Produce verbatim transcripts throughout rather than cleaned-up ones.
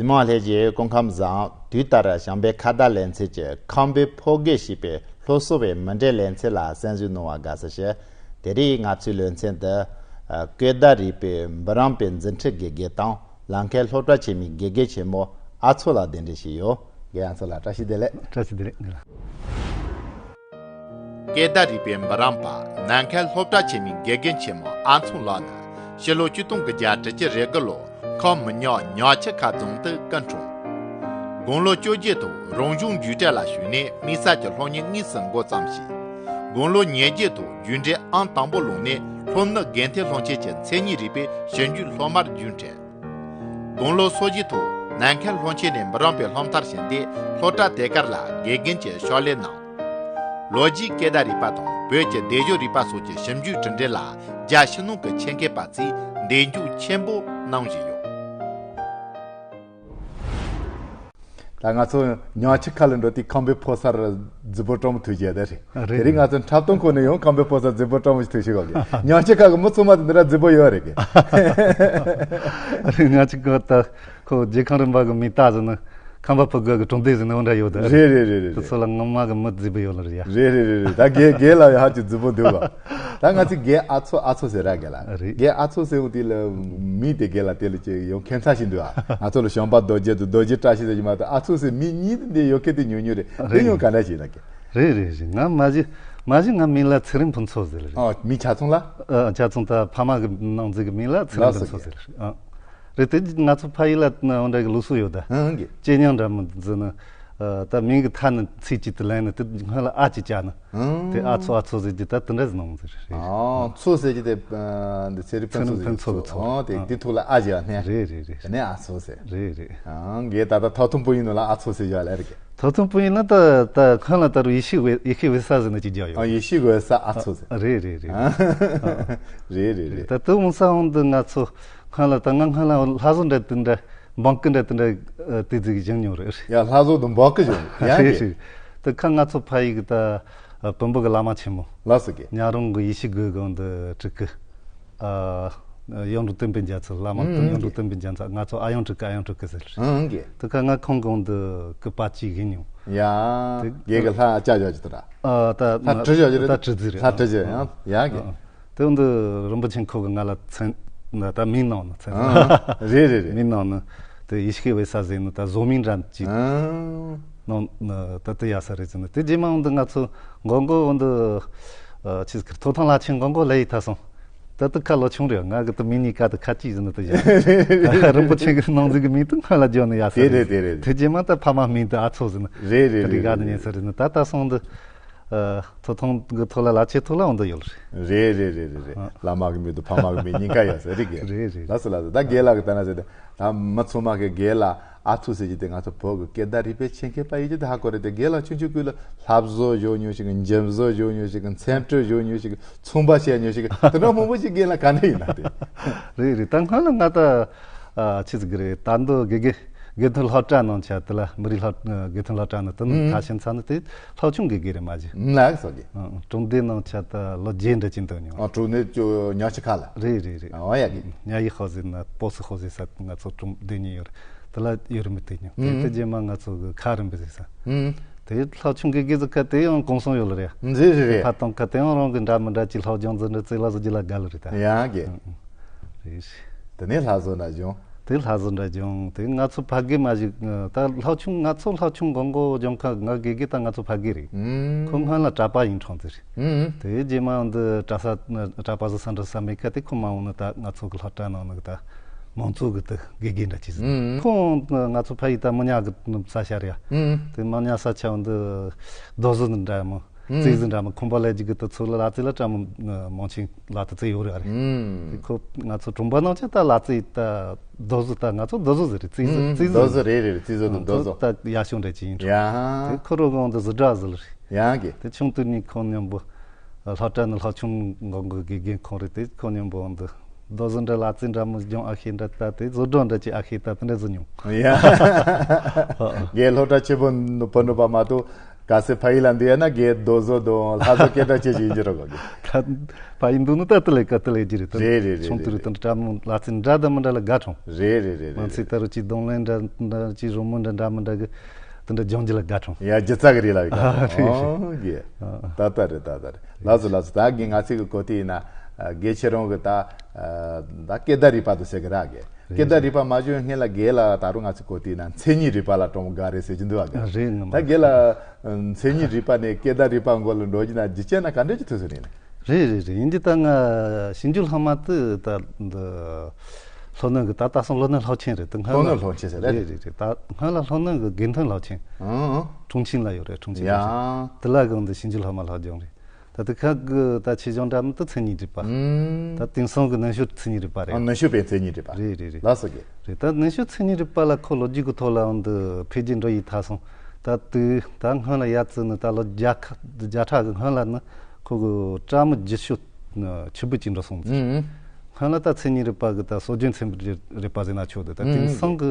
གཟིགས་མང་ལྷན་རྒྱས་སྐུ་ཁམས་བཟང་། དུས་ལྟར་བྱམས་པའི་ཁ་བརྡ་ལེ་ཚན་གྱི་ཁམས་པའི་ཕོ་སྐད་ཞེས་པའི་སློབ་གསོ་བའི་མུ་འབྲེལ་ལེ་ཚན་ལ་གསན་གཟིགས་གནང་བར་དགའ་བསུ་ཞུ། དེ་རིང་ང་ཚོའི་ལེ་ཚན་དུ། ཨ། སྐད་བརྡ་རིག་པའི་འབུམ་རམས་པའི་འཛིན་གྲྭའི་དགེ་རྒན་དང་ལམ་ཁའི་སློབ་གྲྭ་ཆེན་མོའི་དགེ་རྒན་ཆེན་མོ་ཨ་ཚོ་ལགས་གདན་འདྲེན་ཞུས་ཡོད། རྒན་ཨ་ཚོ་ལགས་བཀྲ་ཤིས་བདེ་ལེགས། བཀྲ་ཤིས་བདེ་ལེགས། སྐད་བརྡ་རིག་པའི་འབུམ་རམས་པ་ལམ་ཁའི་སློབ་གྲྭ་ཆེན་མོའི་དགེ་རྒན་ཆེན་མོ་ཨ་ཚོ་ལགས་ནི་ཕྱི་ལོ་ཆིག་སྟོང་དགུ་བརྒྱ་དྲུག་ཅུ་རེ་དགུ་ལོར་ཁམས་མི་ཉག་ཉག་ཆུ་ཁ་རྫོང་དུ་སྐུ་འཁྲུངས། དགུང་ལོ་བཅོ་བརྒྱད་དུ་རང་གཞུང་རྒྱུགས་སྤྲོད་ལ་ཞུགས་ནས་དམིགས་བསལ་གྱི་སློབ་གཉེར་དངོས་སུ་འགོ་བརྩམས་ཤིང་། དགུང་ལོ་ཉེར་བརྒྱད་དུ་རྒྱུགས་འབྲས་ཨང་དང་པོ་བླངས་ནས་སློབ་ནུས་དགེ་ཐོན་སློབ་ཆེན་གྱི་མཚན་ཉིད་རིག་པའི་ཞིབ་འཇུག་སློབ་མར་རྒྱུགས་འཕྲད། དགུང་ལོ་སོ་བཞི་དུ་ནམ་མཁའི་སློབ་ཆེན་ནས་འབུམ་རམས་པའི་སློབ་མཐར་ཕྱིན་ཏེ་སློབ་གྲྭ་དེ་གར་ལ་དགེ་རྒན་གྱི་ཕྱག་ལས་གནང་། ལོ་རྒྱུས་སྐད་བརྡ་རིག་པ་དང་བོད་ཀྱི་སྡེབ་སྦྱོར་རིག་པ་སོགས་ཀྱི་ཞིབ་འཇུག་གྲུབ་འབྲས་ལ་རྒྱ་ཕྱི་ནང་གི་ཆེད་མཁས་པ་ཚོས་འདེགས་འཇོག་ཆེན་པོ་གནང་བཞིན་ཡོད། ད་ང་ཚོ་ཉག་ཆུ་ཁ་ལ་འགྲོ་དུས་ཁམས་པའི་ཕོ་གསར་རྫིག་པོ་སྤྲང་པོ་ཐུག་བྱས་ད་རེད། རེད། དེ་རིང་ང་ཚོ་འཁྲབ་སྟོན་ཁོ་ནས་ཡང་ཁམས་པའི་ཕོ་གསར་རྫིག་པོ་སྤྲང་པོ་ཞིག་ཐུག་ཤིག་གོ་གི། ཉག་ཆུ་ཁ་གི་མི་ཚང་མ་དེ་འདྲ་རྫིག་པོ་ཡོད་རེད་གི། རེད། ཉག་ཆུ་ཁ་ད་ཁོ་རྗེ་ཁམས་རིམ་པ་གི་མི་ད་ཟེར་ན་ཁམས་པ་ཕོ་སྐད་གི་གྲོང་སྡེ་ཟེར་ན་འོ་འདྲ་ཡོད་ད། རེད་རེད་རེད་རེད། དེ་ཚོ་ལ་ངོ་མ་གི་མི་རྫིག་པོ་ཡོད་ལ་རེད་ཡ། རེད་རེད་རེད་རེད། ད་རྒན་རྒན་ལགས་ཡང་ཧ་ཅང་རྫིག་པོ་འདུག་ག། ད་ང་ཚོ་རྒན་ཨ་ཚོ་ཨ་ཚོ་ཟེར་ར་རྒན་ལགས། རེད། རྒན་ཨ་ཚོ་ཟེར་འོང་དུས་ལ་མི་དེ་རྒན་ལགས་དེ་ལ་ཅིག་ཡང་ཁྱད་མཚར་ཞིག་འདུག་ཨ། ང་ཚོ་ལ་བྱམས་པ་རྡོ་རྗེ་དང་རྡོ་རྗེ་བཀྲ་ཤིས་ཟེར་གྱི་མ་གཏོགས་ཨ་ཚོ་ཟེར་མི་གཉིས་དེ་འདི་ཡོད་མཁན་དེ་ཉུང་ཉུང་རེད། དེ་རེད། ཡང་ག་འདྲ་ཞིག་ལ་རྒན། རེད་རེད་རེད། ང་མ་གཞི་མ་གཞི་ང་མིང་ལ་ཚེ་རིང་ཕུན་ཚོགས་ཟེར་རེད། ཨ། མི་ཆ་ཚང་ལ། ཨ། ཆ་ཚང་ད་ཕ་མ་གི་ནང་འཛིན་གི་མིང་ལ་ཚེ་རིང་ཕུན་ཚོགས་ཟེར་རེད། ཨ། རེད་དེ་ང་ཚོ་ཕ་ཡུལ་ལ་འོ་འདྲ་གི་ལུགས་སྲོལ་ཡོད་ད། ཨང་གི། ལྕེ་ཉམས་འདྲ་མོ་འཛིན་ན། ཨ། ད་མིང་གི་མཐའ་ནས་ཚིག་གཅིག་ཏུ་ལེན་ན་དེ་སྔོན་ལ་ཨ་གཅིག་བཅག་ན། ཨང་། དེ་ཨ་ཚོ་ཨ་ཚོ་ཟེར་གྱི་ད་དེ་འདྲ་ཟེར་ནང་ཟེར་རེད། ཨ། ཚོ་ཟེར་གྱི་དེ་ཨ། འདི་ཚེ་རིང་ཕུན་ཚོགས་ཟེར་གྱི་ཚོ། ཚོ། ཨ། དེ་ཨ། དེ་ཐུག་ལ་ཨ་ཞིག་ཨ་ནས། རེད་རེད་རེད། དེ་ནས་ཨ་ཚོ་ཟེར། རེད་རེད། ཨང་། ངས་ད་ལྟ་ཐོག་ཐུང་པོ་ཡིན་ནོ་ལ་ཨ་ཚོ་ཟེར་བཞག་ལ་རེད། ཐོག་ཐུང་པོ་ཡིན་ན་ད་ད་ཁོང་ལ་ད་རུ་ཡེ་ཤེས་འོད་ཡེ་ཤེས་འོད་ས་ཟེར་ན་ཅིག་རྒྱག་ཡོད། ཨ། ཡེ་ཤེས་འོད་ས་ཨ་ཚོ་ཟེར། རེད་རེད་རེད། ཨ། རེད་རེད་རེད། ད་དུ་འོང་ས་འོང་དུ་ང་ཚོ་ཁོང་ལ་ད་ང་ཁོང་ལ་ལྷ་བཟོ་འདྲ་དེ་འདྲ་འབངས་སྐུ་འདྲ་དེ་འདྲ་ཨ། དེ་ཟིག་བཞེངས་མྱོང་རེད། ཡ། ལྷ་བཟོ་དང་འབངས་སྐུ་བཞེངས་ཡ། རེད་གི། རེད། ད་ཁ་ང་ཚོ་ཕ་ཡུལ་གི་ད་ཨ། བོན་པོ་གི་བླ་མ་ཆེན་མོ་ལགས་སོ་གི། ཉག་རོང་གི་ཡེ་ཤེས་སྒོའི་སྒང་དུ་སྤྲུལ་སྐུ། ཨ། གཡུང་དྲུང་བསྟན་པའི་རྒྱ་མཚོ། བླ་མ་ཨུམ་གཡུང་དྲུང་བསྟན་པའི་རྒྱ་མཚོ། ང་ཚོ་ཨ་གཡུང་སྤྲུལ་སྐུ་ཨ་གཡུང་སྤྲུལ་སྐུ་ཟེར། ཨང་གི། དེ་ཁ་ང་ཁོང་གོང་དུ་སྐུ་པར་གཅིག་ཡིན་མྱོང་། ཡ། དེ་རྒན་གི་ལྷ་ཨ་ཅག་ཡོད་ཀྱི་དེ་ར། ཨ། ད་ལྷ་བྲི་བྱ་ཡོད་རེད། ད་བྲི་རྩིས་རེད། ལྷ་བྲི་བྱ་ཡང་ཡ་གི། ཨ། དེ་འོང་དུ་རིན་པོ་ཆེ་ཁོ་གི་ང་ལ་མཚན་ད་མིང་གནང་ནི་མཚན། ཨ། རེད་རེད་རེད། མིང་གནང་ནི་དེ་ཡེ་ཤེས་འོད་ས་ཟེར་ནི་ད་བཟོ་མིང་འདྲ་ཅིག་ཨ། གནང་ནི་ད་དེ་ཡ་ས་རེད་ཟེར་ནི་དེ་རྗེས་མ་འོང་དུ་ང་ཚོ་མགོ་མགོ་འོང་དུ་ཨ། ཆི་ཟིག་ཐོག་ཐང་ལ་ཆེན་མགོ་མགོ་ལ་ཡི་ཐ་སོང་། ད་ལྟ་ཁ་ལོ་ཆུང་རེད། ང་གི་ད་མི་གཉིས་ཀ་ད་ཁ་གཅིག་ཟིན་ན་ད་ཡ། རིན་པོ་ཆེ་གི་ནང་ཟིག་གི་མིང་ད་ང་ལ་བརྗོད་ནི་ཡ་ས་དེ་རེད། རེད་དེ་རེད། དེ་རྗེས་མ་ད་ཕ་མ་མིང་ད་ཨ་ཚོ་ཟིན་ན། རེད་རེད། ད་རེད་རེད་ག་ད་རེད་ཉན་ས་རེད་ན་ད་ད་སོང་ད། ཨ། ཐོ་ཐོང་གི་ཐོ་ལ་ལ་ཆེ་ཐོ་ལ་འོང་ད་ཡོད་རེད། རེད་རེད་རེད་རེད་རེད། ཨ། བླ་མ་གི་མིང་དུ་ཕ་མ་གི་མིང་གཉིས་ཀ་ཡོད་ས་རེད་གི། རེད་རེད། ལགས་སོ་ལགས་སོ། ད་རྒན་ལགས་གི་ད་ན་ཟེར་ད། ད་མི་ཚང་མ་གི་རྒན་ལགས་ཨ་ཚོ་ཟེར་གྱི་དེ་ང་ཚོ་བོད་ཀྱི་སྐད་བརྡ་རིག་པའི་ཆེད་མཁས་པ་ཡིན་གྱི་དེ་ཧ་གོ་རེད་དེ། རྒན་ལགས་ཆུང་ཆུང་སྐུ་ལ་ལྷ་བཟོ་བཞུགས་མྱོང་ཞིག་འཇིམ་བཟོ་བཞུགས་མྱོང་ཞིག་མཚན་སྤྲོད་བཞུགས་མྱོང་ཞིག་ཚོང་པ་བྱས་མྱོང་ཞིག་དེ་འདྲ་མང་པོ་ཞིག་རྒན་ལགས་ག་འདྲ་ཡིན་ན་དེ། རེད་རེད། ད་སྔོན་ལ་ང་ད་ཨ་ཆི་ཟིག་རེད། ད་འདི་དགེ་རྒན་དགེ་ཐོན་སློབ་གྲྭ་ནང་ཆ་དེ་ལ་མི་རིགས་སློབ་དགེ་ཐོན་སློབ་གྲྭ་ནང་དེ་ནང་ད་ཕྱིན་ཚར་ནི་དེ་སློབ་ཆུང་དགེ་རྒན་རེད་མ་གཞི། ལགས་སོ་གི། ཨ། གྲོང་སྡེ་ནང་ཆ་ད་ལོ་བརྒྱད་འདྲ་ཅིག་འདུག་མྱོང་། ཨ། གྲོང་སྡེ་ཅོ་ཉག་ཆུ་ཁ་ལ། རེད་རེད་རེད། ཨ། ཡ་གི། ཉ་ཡི་ཧོ་ཟེར་ན་པོ་སི་ཧོ་ཟེར་ས་ང་ཚོ་གྲོང་སྡེ་གཉིས་ཡོད་རེད། དེ་ལ་ཡོད་རེད་མི་དེ་ཉོ། དེ་ཨུམ། དེ་རྗེས་མ་ང་ཚོ་གི་ཁ་རིམ་པ་ཟེར་ས། ཨུམ། དེ་སློབ་ཆུང་གི་དགེ་རྒན་ཟིག་ཁ་དེ་ཡང་གོང་སོང་ཡོད་ལ་རེད། འཛི་རེད་རེད། ཕ་དང་ཁ་དེ་ཡང་རང་གི་འདྲ་མི་འདྲ་ཅིག་སློབ་སྦྱོང་འཛིན་འདྲ་རྩིས་ལ་བཟོ་རྒྱུ་ལ་དགའ་ལ་རེད་ད། ཡ་གི། ཨུམ་ཨུམ། རེད། དེ་ནས་ལྷ་བཟོ་འདྲ་སྦྱོང་། དེ་ལྷ་བཟོ་འདྲ་སྦྱོང་དེ་ང་ཚོ་ཕ་གི་མ་ཞིག་ད་སློབ་ཆུང་ང་ཚོ་སློབ་ཆུང་མགོ་མགོ་སྦྱོང་ཁ་ང་དགེ་རྒན་ད་ང་ཚོ་ཕ་གི་རེད། ཨུམ། ཁོ་སྔོན་ལ་གྲྭ་པ་ཡིན་གྲོང་ཚེ་རེད། ཨུམ། དེ་རྗེས་མ་འདི་གྲྭ་ས་གྲྭ་པ་བཟོ་ས་འདྲ་ས་མེད་ཁ་དེ་ཁོ་མ་འོང་ན་ད་ང་ཚོ་གི་སློབ་གྲྭ་ནང་ནི་ད་མང་གཙོ་གི་ད་དགེ་རྒན་འདྲ་ཅིག་ཟིན། ཨུམ། ཁོ་ང་ཚོ་ཕ་ཡི་ད་མི་ཉག་གི་ས་ཆ་རེད། ཨུམ། དེ་མི་ཉག་ས་ཆ་འདི་རྡོ་བཟོ་འདྲ་མོ། ཨུམ། རྩིས་ཟིན་འདྲ་མོ་ཁང་པ་ལས་ཀྱི་གི་ད་ཚོ་ལ་ལ་རྩིས་ལ་གྲྭ་མོ་མང་ཆེན་ལ་ད་རྩིས་ཡོད་རེད་ཨ་རེད། ཨུམ། དེ་ཁོ་ང་ཚོ་གྲོང་པ་ནང་ཆ་ད་ལ་རྩིས་ད་རྡོ་བཟོ་ད་ང་ཚོ་རྡོ་བཟོ་ཟེར་རེད། རྩིས་བཟོ་ཨུམ། རྩིས་བཟོ། རྡོ་བཟོ་རེད་རེད། རྩིས་བཟོ་དང་རྡོ་བཟོ། ད་ཡ་ཤོང་འདྲ་ཅིག་ཡིན་འགྲོ། ཡ། དེ་ཁོ་རོ་གང་དུ་བཟོ་གྲྭ་ཟེར་རེད། ཡ་གི། དེ་ཆུང་དུས་ནས་ཁོང་མཉམ་པོ་སློབ་གྲྭ་ནས་སློབ་ཆུང་གང་གི་དགེ་རྒན་ཁོང་རེད། དེ་ཁོང་མཉམ་པོ་འདི་རྡོ་བཟོ་འདྲ་ལ་རྩིས་འདྲ་མོ་སྦྱོང་ཨ་ཤེས་འདྲ་ད་དེ་བཟོ་གྲྭ་འདྲ་ཅིག་ཨ་ཤེས་ད་དེ་འདྲ་བཟོ་མྱོང་། ཡ། ངས་སློབ་གྲྭ་ཆེན་པོ་ནུ་བུ་ནུ་པ་མ་གཏོགས། གལ་སྲིད་ཕ་ཡུལ་ལ་འདི་ཡོད་ན་དགེ་རྡོ་བཟོ་དང་ལྷ་བཟོ་སྐད་གྲགས་ཆེ་ཞིག་ཡིན་གྱི་རོགས་གོ་གི། ད་ཕ་ཡུལ་འདུག་ནི་ད་དེ་ལས་ཀ་དེ་ལས་ཀྱི་རེད། ད་རེད་རེད་རེད་ཆུང་དུས་རེད། རེད། ད་འདྲ་མོ་ལ་ཚིག་འདྲ་དང་མི་འདྲ་ལ་དགའ་གྲོང་། རེད་རེད་རེད། མང་རེད་ཚིག་རེད། ད་རུ་ཅིག་གདོང་ལེན་འདྲ་འདྲ་ཅིག་རོལ་མོ་འདྲ་འདྲ་མི་འདྲ་གི་དེ་འདྲ་སྦྱོང་རྒྱུ་ལ་དགའ་གྲོང་། ཡ་སྒྱུ་རྩལ་གི་རིགས་ལ་ཡི་དགའ་གྲོང་། ཨོ་གི། ད་ལྟ་རེད། ད་ལྟ་རེད། ལགས་སོ་ལགས་སོ། ད་གི་ང་ཚིག་གི་གོ་དེ་ཡིན་ན། དགེ་ཁྱེད་རང་གི་ད་ད་སྐད་བརྡ་རིག་པ་དུ་ཟེར་གི་ར་གི། སྐད་བརྡ་རིག་པ་མ་བྱུང་སྔོན་ལ་དགེ་ལ་ད་རུང་ང་ཚོ་གོ་དུས་ན་མཚན་ཉིད་རིག་པ་ལ་གྲོང་དགའ་རེད་ཟེར་གྱི་འདུག་ཨ། རེད་ངོ་མ། ད་དགེ་ལ་མཚན་ཉིད་རིག་པ་ནས་སྐད་བརྡ་རིག་པ་མགོ་ལ་འགྲོ་རྒྱུ་ན་རྒྱུ་རྐྱེན་ན་ག་འདྲ་ཅིག་ཐུག་ཟེར་ནས། རེད་རེད་རེད། ཡིན་གྱི་ད་ང་ཞིབ་འཇུག་སློབ་མ་དུ་ད་འདི་སློབ་གནས་གི་ད་ད་སོང་སློབ་གནས་སློབ་ཆེན་རེད། ད་སྔོན་སློབ་ལ་གནས་སློབ་ཆེན་ཟེར་རེད། རེད་རེད་རེད། ད་སྔོན་ལ་སློབ་གནས་གི་དགེ་འཐུན་སློབ་ཆེན་ཨང་ཁྲུང་ཆིང་ལ་ཡོད་རེད། ཁྲུང་ཆིང་ཡ་དེ་ལ་གི་འདི་ཞིབ་འཇུག་སློབ་མ་སློབ་སྦྱོང་རེད། ད་དེ་ཁ་གི་ད་ཆེ་སྦྱོང་འདྲ་མི་དེ་མཚན་ཉིད་རིག་པ། ཨུམ། ད་དེང་སང་གི་ནུས་ཤུགས་མཚན་ཉིད་རིག་པ་རེད། ཨ་ནུས་ཤུགས་པའི་མཚན་ཉིད་རིག་པ། རེད་རེད་རེད། ལགས་སོ་གི། རེད། ད་ནུས་ཤུགས་མཚན་ཉིད་རིག་པ་ལ་ཁོ་ལོ་རྒྱུས་ཀྱི་ཐོག་ལའང་འདི་འཕེལ་རྒྱས་འགྲོ་ཡི་ཐ་སོང་། ད་དུས་ད་སྔོན་ལ་ཡ་ཙི་ནི་ད་ལོ་བརྒྱ་ཁ་བརྒྱ་ཕྲག་གི་སྔོན་ལ་ནི་ཁོ་གི་བཀྲ་མི་བརྒྱུད་ཤོག་ཆུ་བུ་ཅིག་འགྲོ་སོང་ཟེར། ཨུམ། སྔོན་ལ་ད་མཚན་ཉིད་རིག་པ་གི་ད་སྲོལ་རྒྱུན་ཚན་པའི་རིག་པ་ཟེར་ན་ཆོག་འདུག། ད་དེང་སང་གི་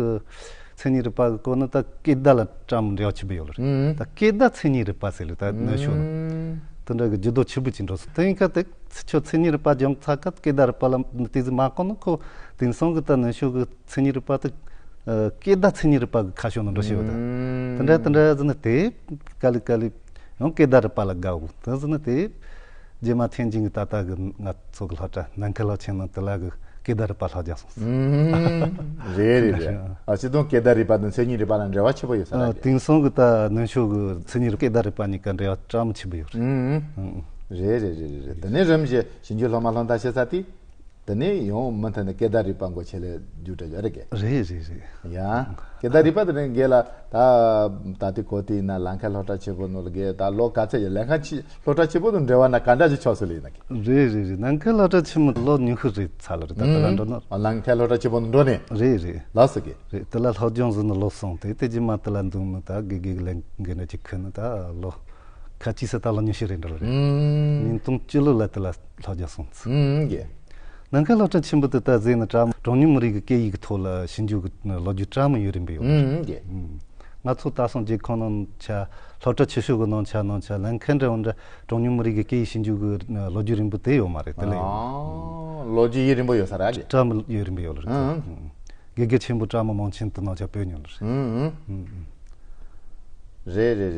མཚན་ཉིད་རིག་པ་གི་སྐོར་ནི་ད་སྐད་བརྡ་ལ་བཀྲ་མི་འབྲེལ་བ་ཆེན་པོ་ཡོད་ལ་རེད། ད་སྐད་བརྡ་མཚན་ཉིད་རིག་པ་ཟེར་ལ་ད་ནུས་ཤུགས་ནི་དེ་འདྲ་གི་འགྱུར་ལྡོག་ཆེན་པོ་ཅིག་འགྲོ་སོང་། དེ་ཡིན་ཁ་དེ་ཁྱོད་མཚན་ཉིད་རིག་པ་སྦྱོང་ཚར་ཁ་སྐད་བརྡ་རིག་པ་ལ་ཏི་ཟི་མ་གོ་ནི་ཁོ་དེང་སང་གི་ད་ནུས་ཤུགས་གི་མཚན་ཉིད་རིག་པ་དེ་སྐད་བརྡ་མཚན་ཉིད་རིག་པ་གི་ཁ་ཕྱོགས་ནས་འགྲོ་ཤེས་ཡོད་ད། དེ་འདྲ་དེ་འདྲ་ཟེར་ནི་དེ་ག་ལེ་ག་ལེ་ཡང་སྐད་བརྡ་རིག་པ་ལ་དགའ་འོ་དེ་ཟེར་ནི་དེ། རྗེས་མ་ཐེན་ཅིང་གི་ད་ལྟ་གི་ང་ཚོ་གི་སློབ་གྲྭ་ནམ་མཁའི་སློབ་ཆེན་ནང་དེ་ལ་གི་སྐད་བརྡ་རིག་པ་སློབ་སྦྱོང་སོང་། རེད་རེད་རེད། ཨ་སྤྱི་དོན་སྐད་བརྡ་རིག་པ་དང་མཚན་ཉིད་རིག་པ་ལ་འབྲེལ་བ་ཆེན་པོ་ཡོད་ས་རེད། དེང་སང་གི་ད་ནུས་ཤུགས་གི་མཚན་ཉིད་རིག་སྐད་བརྡ་རིག་པ་གཉིས་ཀ་འབྲེལ་བ་བཀྲ་མི་ཆེན་པོ་ཡོད་རེད། རེད་རེད་རེད་རེད། དེ་ནས་རིམ་བཞིན་ཞིབ་འཇུག་སློབ་མ་སློབ་མཐར་ཕྱིན་ས་དེ། དེ་ནས་ཡང་མུ་མཐུད་ནས་སྐད་བརྡ་རིག་པ་མགོ་ཆེ་ལས་རྒྱུགས་སྤྲད་ཡོད་རེད་གི། རེད་རེད་རེད། ཡ། སྐད་བརྡ་རིག་པ་དེ་རིང་རྒན་ལགས་ད་ད་ལྟའི་གོ་དེ་ཡིན་ན་ལམ་ཁ་སློབ་གྲྭ་ཆེན་པོ་ནང་ལ་རྒན་ད་ལོ་ག་ཚད་ཡོད། ལམ་ཁ་ཆེ་སློབ་གྲྭ་ཆེན་པོ་དང་འབྲེལ་བ་ན་ག་འདྲ་ཞིག་ཆགས་སོང་ལབ་ཡིན་ན་གི། རེད་རེད་རེད། ལམ་ཁ་སློབ་གྲྭ་ཆེན་མོ་ལོ་ཉི་ཤུ་རེད་ཚར་ལ་རེད་ད་ལྟ་ལ་འགྲོ་ན། ཨ་ལམ་ཁ་སློབ་གྲྭ་ཆེན་པོ་ནང་འགྲོ་ནས། རེད་རེད། ལགས་སོ་གི། རེད་དེ་ལ་སློབ་སྦྱོང་ཟིན་ནས་ལོ་གསུམ་དེ་དེ་རྗེས་མ་དེ་ལ་འདུག་ནི་ད་དགེ་རྒན་གི་ལས་འགན་འདྲ་ཅིག་ཁུར་ནི་ད་ལོ་ཁ་ཅིག་ས་ད་ལོ་ཉི་ཤུ་རེད་འགྲོ་ལ་རེད། ཉིས་སྟོང་བཅུ་ལོ་ལ་དེ་ལ་སློབ་སྦྱོང་སོང་ཚུལ། ཨང་གི། ནམ་མཁའི་སློབ་གྲྭ་ཆེན་པོ་དེ་ད་ཟེར་ན་གྲ་གྲངས་ཉུང་མི་རིགས་ཀྱི་སྐད་ཡིག་གི་ཐོག་ལ་ཞིབ་འཇུག་གི་ལོ་རྒྱུས་གྲ་མི་ཡོད་རིམ་པས་ཡོད་རེད། ཨང་གི། ང་ཚོ་ད་སོང་རྒྱལ་ཁོངས་ནང་ཆ་སློབ་གྲྭ་ཆེ་ཤོས་ཀྱི་ནང་ཆ་ནང་ཆ་ལམ་ཁ་འདྲ་བོ་འདྲ་གྲངས་ཉུང་མི་རིགས་ཀྱི་སྐད་ཡིག་ཞིབ་འཇུག་གི་ལོ་རྒྱུས་རིམ་པ་དེ་ཡོད་མ་རེད། དེ་ལས་ཡོད། ཨང་། ལོ་རྒྱུས་ཡིན་རིམ་པ་ཡོད་ས་རེད། གྲ་མི་ཡོད་རིམ་པ་ཡོད་རེད། ཨང་། དགེ་རྒན་ཆེན་པོ་གྲ་མི་མང་ཆེན་དུ་ནང་ཆ་བོད་ཉོ་ལ་རེད། ཨང་། ཨང་། རེད་རེད།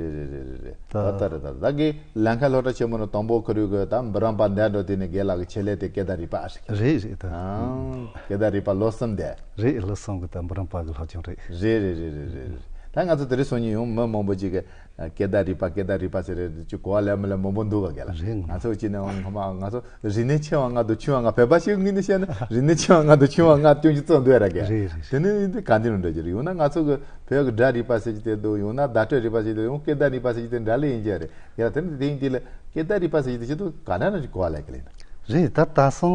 ད་ལྟ་རེད། ད་ལྟ་གི་ལམ་ཁ་སློབ་གྲྭ་ཆེན་མོ་ནས་དང་པོ་ཁུ་རུ་གི་ད་འབུམ་རམས་པ་འདས་འགྲོ་དུས་ནས་རྒན་ལགས་ཀྱི་ཆེད་ལས་དེ་སྐད་བརྡ་རིག་པ་ཨ་ཞིག་རེད་རེད་ད། ཨང་། སྐད་བརྡ་རིག་པ་ལོ་གསུམ་འདས། རེད་ལོ་གསུམ་གི་ད་འབུམ་རམས་པ་གི་སློབ་སྦྱོང་རེད། རེད་རེད་རེད་རེད་རེད། ད་ང་ཚོ་དེ་རིང་སང་ཉིན་ཡང་མི་མང་པོ་ཅིག་གི་སྐད་བརྡ་རིག་པ་སྐད་བརྡ་རིག་པ་ཟེར་རེད་ཅིག་གོ་བ་ལེན་མི་ལེན་མང་པོ་འདུག་ག་རྒན་ལགས། རེད། ང་ཚོ་ཅིག་ནས་འོང་ཁ་མ་ང་ཚོ་རིག་གནས་ཆེ་བ་ལྔ་དང་ཆུང་བ་ལྔ། བོད་པ་ཞིག་ངོས་ནས་བཤད་ན་རིག་གནས་ཆེ་བ་ལྔ་དང་ཆུང་བ་ལྔ་སྟོན་རྒྱུ་བརྩོན་འདུག་ར་རྒན། རེད་རེད། དེ་ནས་འདི་ག་འདི་ལ་འགྲོ་རྒྱུ་རེད། ཡང་ན་ང་ཚོ་གི་བོད་ཀྱི་སྒྲ་རིག་པ་ཟེར་གྱི་དེ་འདུག། ཡང་ན་བརྡ་སྤྲོད་རིག་པ་ཟེར་གྱི་དེ་ཡང་སྐད་བརྡ་རིག་པ་ཟེར་གྱི་དེ་འདྲ་ལས་ཡིན་གྱི་རེད། ཡ་དེ་ནི་དེ་ཡིན་དེ་ལ་སྐད་བརྡ་རིག་པ་ཟེར་གྱི་དེ་ཆེད་དུ་ག་འདྲ་ན་ཅིག་གོ་བ་ལེན་གི་ལེན། རེད། ད་ད་སང་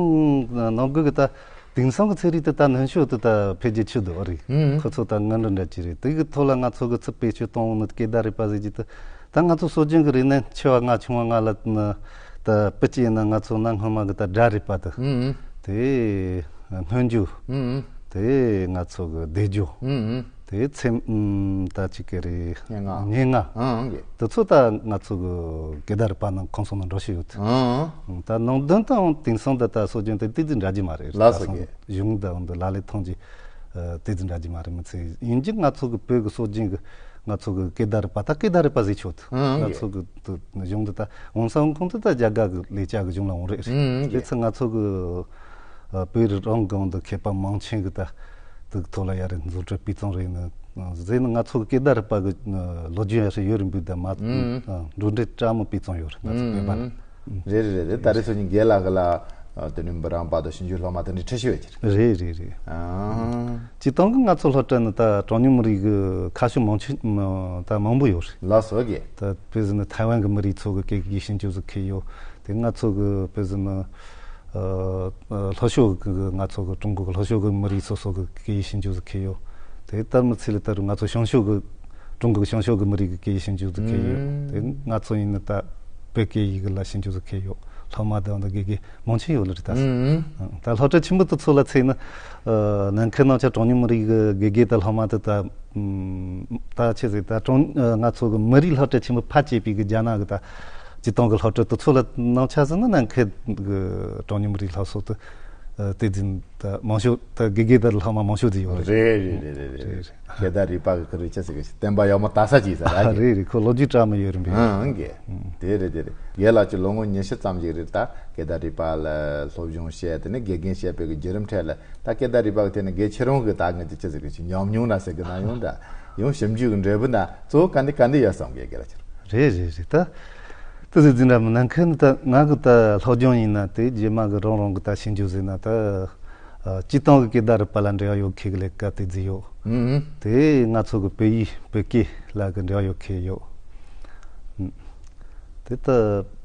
ནང་གི་གི་ད་དེང་སང་གི་ཚན་རིག་དེ་ད་ནན་ཤོས་དེ་ད་འཕེལ་རྒྱས་ཆེ་འདུག་རེད། ཨང་། ཁོ་ཚོ་ད་ངན་འགྲོ་འདྲ་ཅིག་རེད། དེ་གི་ཐོག་ལ་ང་ཚོ་གི་ཚུར་བེད་སྤྱོད་གཏོང་ནི་སྐད་བརྡ་རིག་པ་ཟེར་གྱི་དེ་ད་ང་ཚོ་སྲོལ་རྒྱུན་གྱི་རིག་གནས་ཆེ་བ་ལྔ་ཆུང་བ་ལྔ་ལ་ནི་ད་སྤུ་ཅི་ཡིན་ན་ང་ཚོ་གནའ་སྔ་མ་གི་ད་སྒྲ་རིག་པ་དེ། ཨང་། དེ་སྔོན་འཇུག་ཨང་། དེ་ང་ཚོ་གི་བསྡད་རྒྱུ། ཨང་། དེ་ཚེ་ཨམ་ད་ཅིག་གི་རེད། སྙན་ངག་སྙན་ངག་ཨང་གི། དེ་ཚོ་ད་ང་ཚོ་གི་སྐད་བརྡ་རིག་པ་ནང་ཁོངས་སུ་ནང་འགྲོ་བཞིན་ཡོད། ཨང་། ད་ནང་དོན་དང་དེང་སང་ད་ད་སྲོལ་རྒྱུན་དེ་ཏི་ཙི་འདྲ་རྒྱུ་མ་རེད། ལགས་སོ་ད་གི། སང་གཞུང་ད་འོན་ཏེ་ལ་ལས་ཐོན་གྱི་ཨ་ཏི་ཙི་འདྲ་རྒྱུ་མ་རེད། མི་ཚེ་ཡིན་གྱི་ང་ཚོ་གི་བོད་གི་སྲོལ་རྒྱུན་གི་ང་ཚོ་གི་སྐད་བརྡ་རིག་པ་ད་སྐད་བརྡ་རིག་པ་ཟེར་ཆོག་ད། ཨང་། ང་ཡ། ཚོ་གི་ད་གཞུང་དེ་ད་འོང་ས་འོང་ཁུངས་དེ་ད་རྒྱ་གར་གི་ལས་བྱ་གི་གཞུང་ལ་འོང་རེད། ཨང་། དེ་ཡ། ཚེ་ང་ཚོ་གི་ཨ་བོད་རང་གི་འོན་ཏེ་མཁས་པ་མང་ཆེན་གི་ད་དེ་ཐོག་ལ་ཡ་རེད། མཛུབ་ཁྲིད་སྤུས་གཙང་རེད་ནི་ཟེར་ནི་ང་ཚོ་གི་སྐད་བརྡ་རིག་པ་གི་ལོ་རྒྱུས་ཡ་རེད་ཡོད་རེད་འབུལ་ད་མ། ཨང་། འགྲོ་འདྲེ་བཀྲ་མི་སྤུས་གཙང་ཡོད་རེད་ང་ཚོ་བོད་པ་ལ། རེད་རེད་རེད་རེད། ད་རེས་ཚོ་གཉིས་རྒན་ལགས་ལ་ཨ་དེ་ནི་འབུམ་རམས་པ་དང་ཞིབ་འཇུག་སློབ་མ་དེ་འདྲའི་ཁྲིད་ཞུ་བའི་ཕྱིར། རེད་རེད་རེད། ཨང་། སྤྱིར་བཏང་གི་ང་ཚོ་སློབ་གྲྭ་ནི་ད་གྲངས་ཉུང་མི་རིགས་ཀྱི་ཁ་ཕྱོགས་མང་ཆེ་ད་མང་པོ་ཡོད་རེད། ལགས་སོ་གི། ད་དཔེ་ཟེར་ན་ཐའེ་ཝན་གྱི་མི་རིགས་ཚོ་གི་སྐད་ཀྱི་ཞིབ་འཇུག་ཟིག་ཁེལ་ཡོད། དེ་ང་ཚོ་གི་དཔེ་ཟེར་ན་ཨ་ཨ་ལྷོ་ཕྱོགས་ཀྱི་ང་ཚོ་གི་ཀྲུང་གོ་གི་ལྷོ་ཕྱོགས་ཀྱི་མི་རིགས་སོ་སོ་གི་སྐད་ཡིག་ཞིབ་འཇུག་ཟིག་ཁེལ་ཡོད། དེ་ལྟར་མི་ཚེ་ལ་ལྟར་ང་ཚོ་བྱང་ཕྱོགས་ཀྱི་ཀྲུང་གོ་གི་བྱང་ཕྱོགས་ཀྱི་མི་རིགས་ཀྱི་སྐད་ཡིག་ཞིབ་འཇུག་ཟིག་ཁེལ་ཡོད། ཨང་། དེ་ང་ཚོ་ཡིན་ན་ད་བོད་སྐད་ཡིག་ལ་ཞིབ་འཇུག་ཟིག་ཁེལ་ཡོད། སློབ་མ་དང་དགེ་རྒན་མང་ཆེ་ཡོད་ལ་རེད་ད། ཨང་། ད་སློབ་གྲྭ་ཆེན་པོ་དེ་ཚོ་ལ་མཚོན་ན། ཨ་ནམ་མཁའི་ནང་ཆ་གྲངས་ཉུང་མི་རིགས་ཀྱི་དགེ་རྒན་དང་སློབ་མ་དེ་ད། ཨམ། ད་ཆི་ཟེར་ད་གྲངས་ཨ་ང་ཚོ་གི་མི་རིགས་སློབ་གྲྭ་ཆེན་པོ་ཕལ་ཆེ་བའི་གི་རྒྱ་ནག་གི་ད་སྤྱི་བཏང་གི་སློབ་གྲྭ་དེ་ཚོ་ལ་ནང་ཆ་ཟེར་ན་ནམ་མཁའི་གི་གྲངས་ཉུང་མི་རིགས་སློབ་གསོ་དེ་ཨ་དེ་འཛིན་ད་མང་ཤོས་ད་དགེ་རྒན་དང་སློབ་མ་མང་ཤོས་དེ་ཡོད་རེད། རེད་རེད་རེད་རེད་རེད། རེད་རེད། སྐད་བརྡ་རིག་པ་གི་ཁུ་རེ་ཆ་ཟེར་གི་བསྟན་པ་ཡག་མོ་ལྟ་ས་ཅིག་ཟེར་ར། རེད་རེད། ཁོ་ལོ་རྒྱུས་བཀྲ་མི་ཡོད་རིམ་པས། ཨང་། ཨང་གི། དེ་རེད་དེ་རེད། རྒན་ལགས་ཀྱི་ལོ་ངོ་ཉི་ཤུ་ཙམ་ཞིག་རེད་ད། སྐད་བརྡ་རིག་པ་ལ་སློབ་སྦྱོང་བྱས། དེ་ནས་དགེ་རྒན་བྱས་པའི་གི་བརྒྱུད་རིམ་ཁྲོད་ལ་ད་སྐད་བརྡ་རིག་པ་གི་ཐད་ནས་རྒན་ཁྱེད་རང་གི་ད་ངས་ཅི་ཟེར་གི་ཅི་ཉམས་མྱོང་ན་ཟེར་གི་ན་ཡོང་ད། ཡང་ཞིབ་འཇུག་གི་འབྲས་བུ་ན་གཙོ་བོ་ག་འདི་ག་འདི་ཡོད་བསམ་གི་རྒན་ལགས་ཁྱེད་རང་། རེད་རེད་རེད་ད། དེ་ཟེར་འཛིན་ར་མི་ནམ་མཁའི་ནི་ད་ང་གི་ད་སློབ་སྦྱོང་ཡིན་ན་དེ་རྗེས་མ་གི་རང་རང་གི་ད་ཤེས་རྒྱུ་ཟེར་ན་ད། ཨ་སྤྱི་བཏང་གི་སྐད་བརྡ་རིག་པ་ལ་འབྲེལ་བ་ཡོད་མཁན་གི་ལས་ཀ་དེ་ཟིག་ཡོད། ཨང་། དེ་ང་ཚོ་གི་བོད་ཡིག་བོད་སྐད་ལ་གི་འབྲེལ་བ་ཡོད་མཁན་ཡོད། ཨང་། དེ་ད་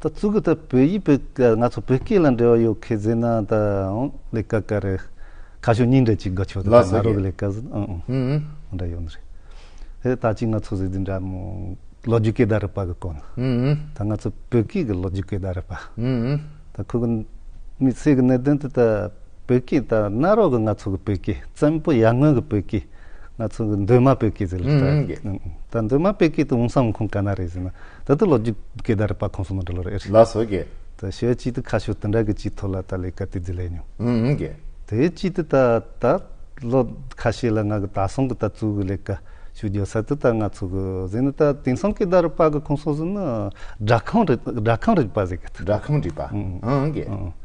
ད་ཚུགས་གི་ད་བོད་ཡིག་བོད་སྐད་ང་ཚོ་བོད་སྐད་ལ་འབྲེལ་བ་ཡོད་མཁན་ཟེར་ན་ད་ཨང་ལས་ཀ་ག་རེ་ཁ་ཤོ་གཉིས་འདྲ་ཅིག་དགོས་ཆོག་ད་ལགས་སོ་ང་རོ་གི་ལས་ཀ་ཟིག་ཨང་ཨང་། ཨང་། འདྲ་ཡོད་ནི་རེད། དེ་ད་ཅིག་ང་ཚོ་ཟེར་དུས་འདྲ་མོ། ལོ་རྒྱུས་སྐད་བརྡ་རིག་པ་གི་སྐོར་ནས། ཨང་། ད་ང་ཚོ་བོད་སྐད་ཀྱི་ལོ་རྒྱུས་སྐད་བརྡ་རིག་པ། ཨང་། ད་ཁོ་གི་དམིགས་བསལ་གྱི་གནད་དོན་དེ་ད་བོད་སྐད་ད་གནའ་རབས་ཀྱི་ང་ཚོ་གི་བོད་སྐད་བཙན་པོ་ཡར་སྔོན་གྱི་བོད་སྐད། ང་ཚོ་གི་གདོད་མ་བོད་སྐད་ཟེར་ལ་ད། ཨང་། ཨང་། ད་གདོད་མ་བོད་སྐད་དེ་འོང་ས་འོང་ཁུངས་ག་ན་རེད་ཟེར་ན་ད་ལྟ་ལོ་རྒྱུས་སྐད་བརྡ་རིག་པ་ཁོངས་སུ་ནང་འགྲོ་ལོ་རེད། ལགས་སོ་རྒན། ད་ཤོད་ཅིག་ཏུ་ཁ་ཤོ་དེ་འདྲ་གི་ཅིག་ཐོག་ལ་ད་ལས་ཀ་དེ་ཟིག་ལས་མྱོང་། ཨང་། ཨང་རྒན། དེ་ཅིག་ཏུ་ད་ད་ལོ་ཁ་ཤས་ལ་ང་གི་ད་སོང་གི་ད་བཙུགས་གི་ལས་ཀ་ཞུ་རྒྱུ་ས་དེ་ད་ང་ཚོ་གི་ཟེར་ན་ད་དེང་སང་སྐད་བརྡ་རིག་པ་གི་ཁོངས་སུ་ཟེར་ན་སྒྲ་ཁམས་རིག་སྒྲ་ཁམས་རིག་པ་ཟེར་གི་ད། སྒྲ་ཁམས་རིག་པ། ཨང་། ཨང་། ཨང་རྒན། ཨང་།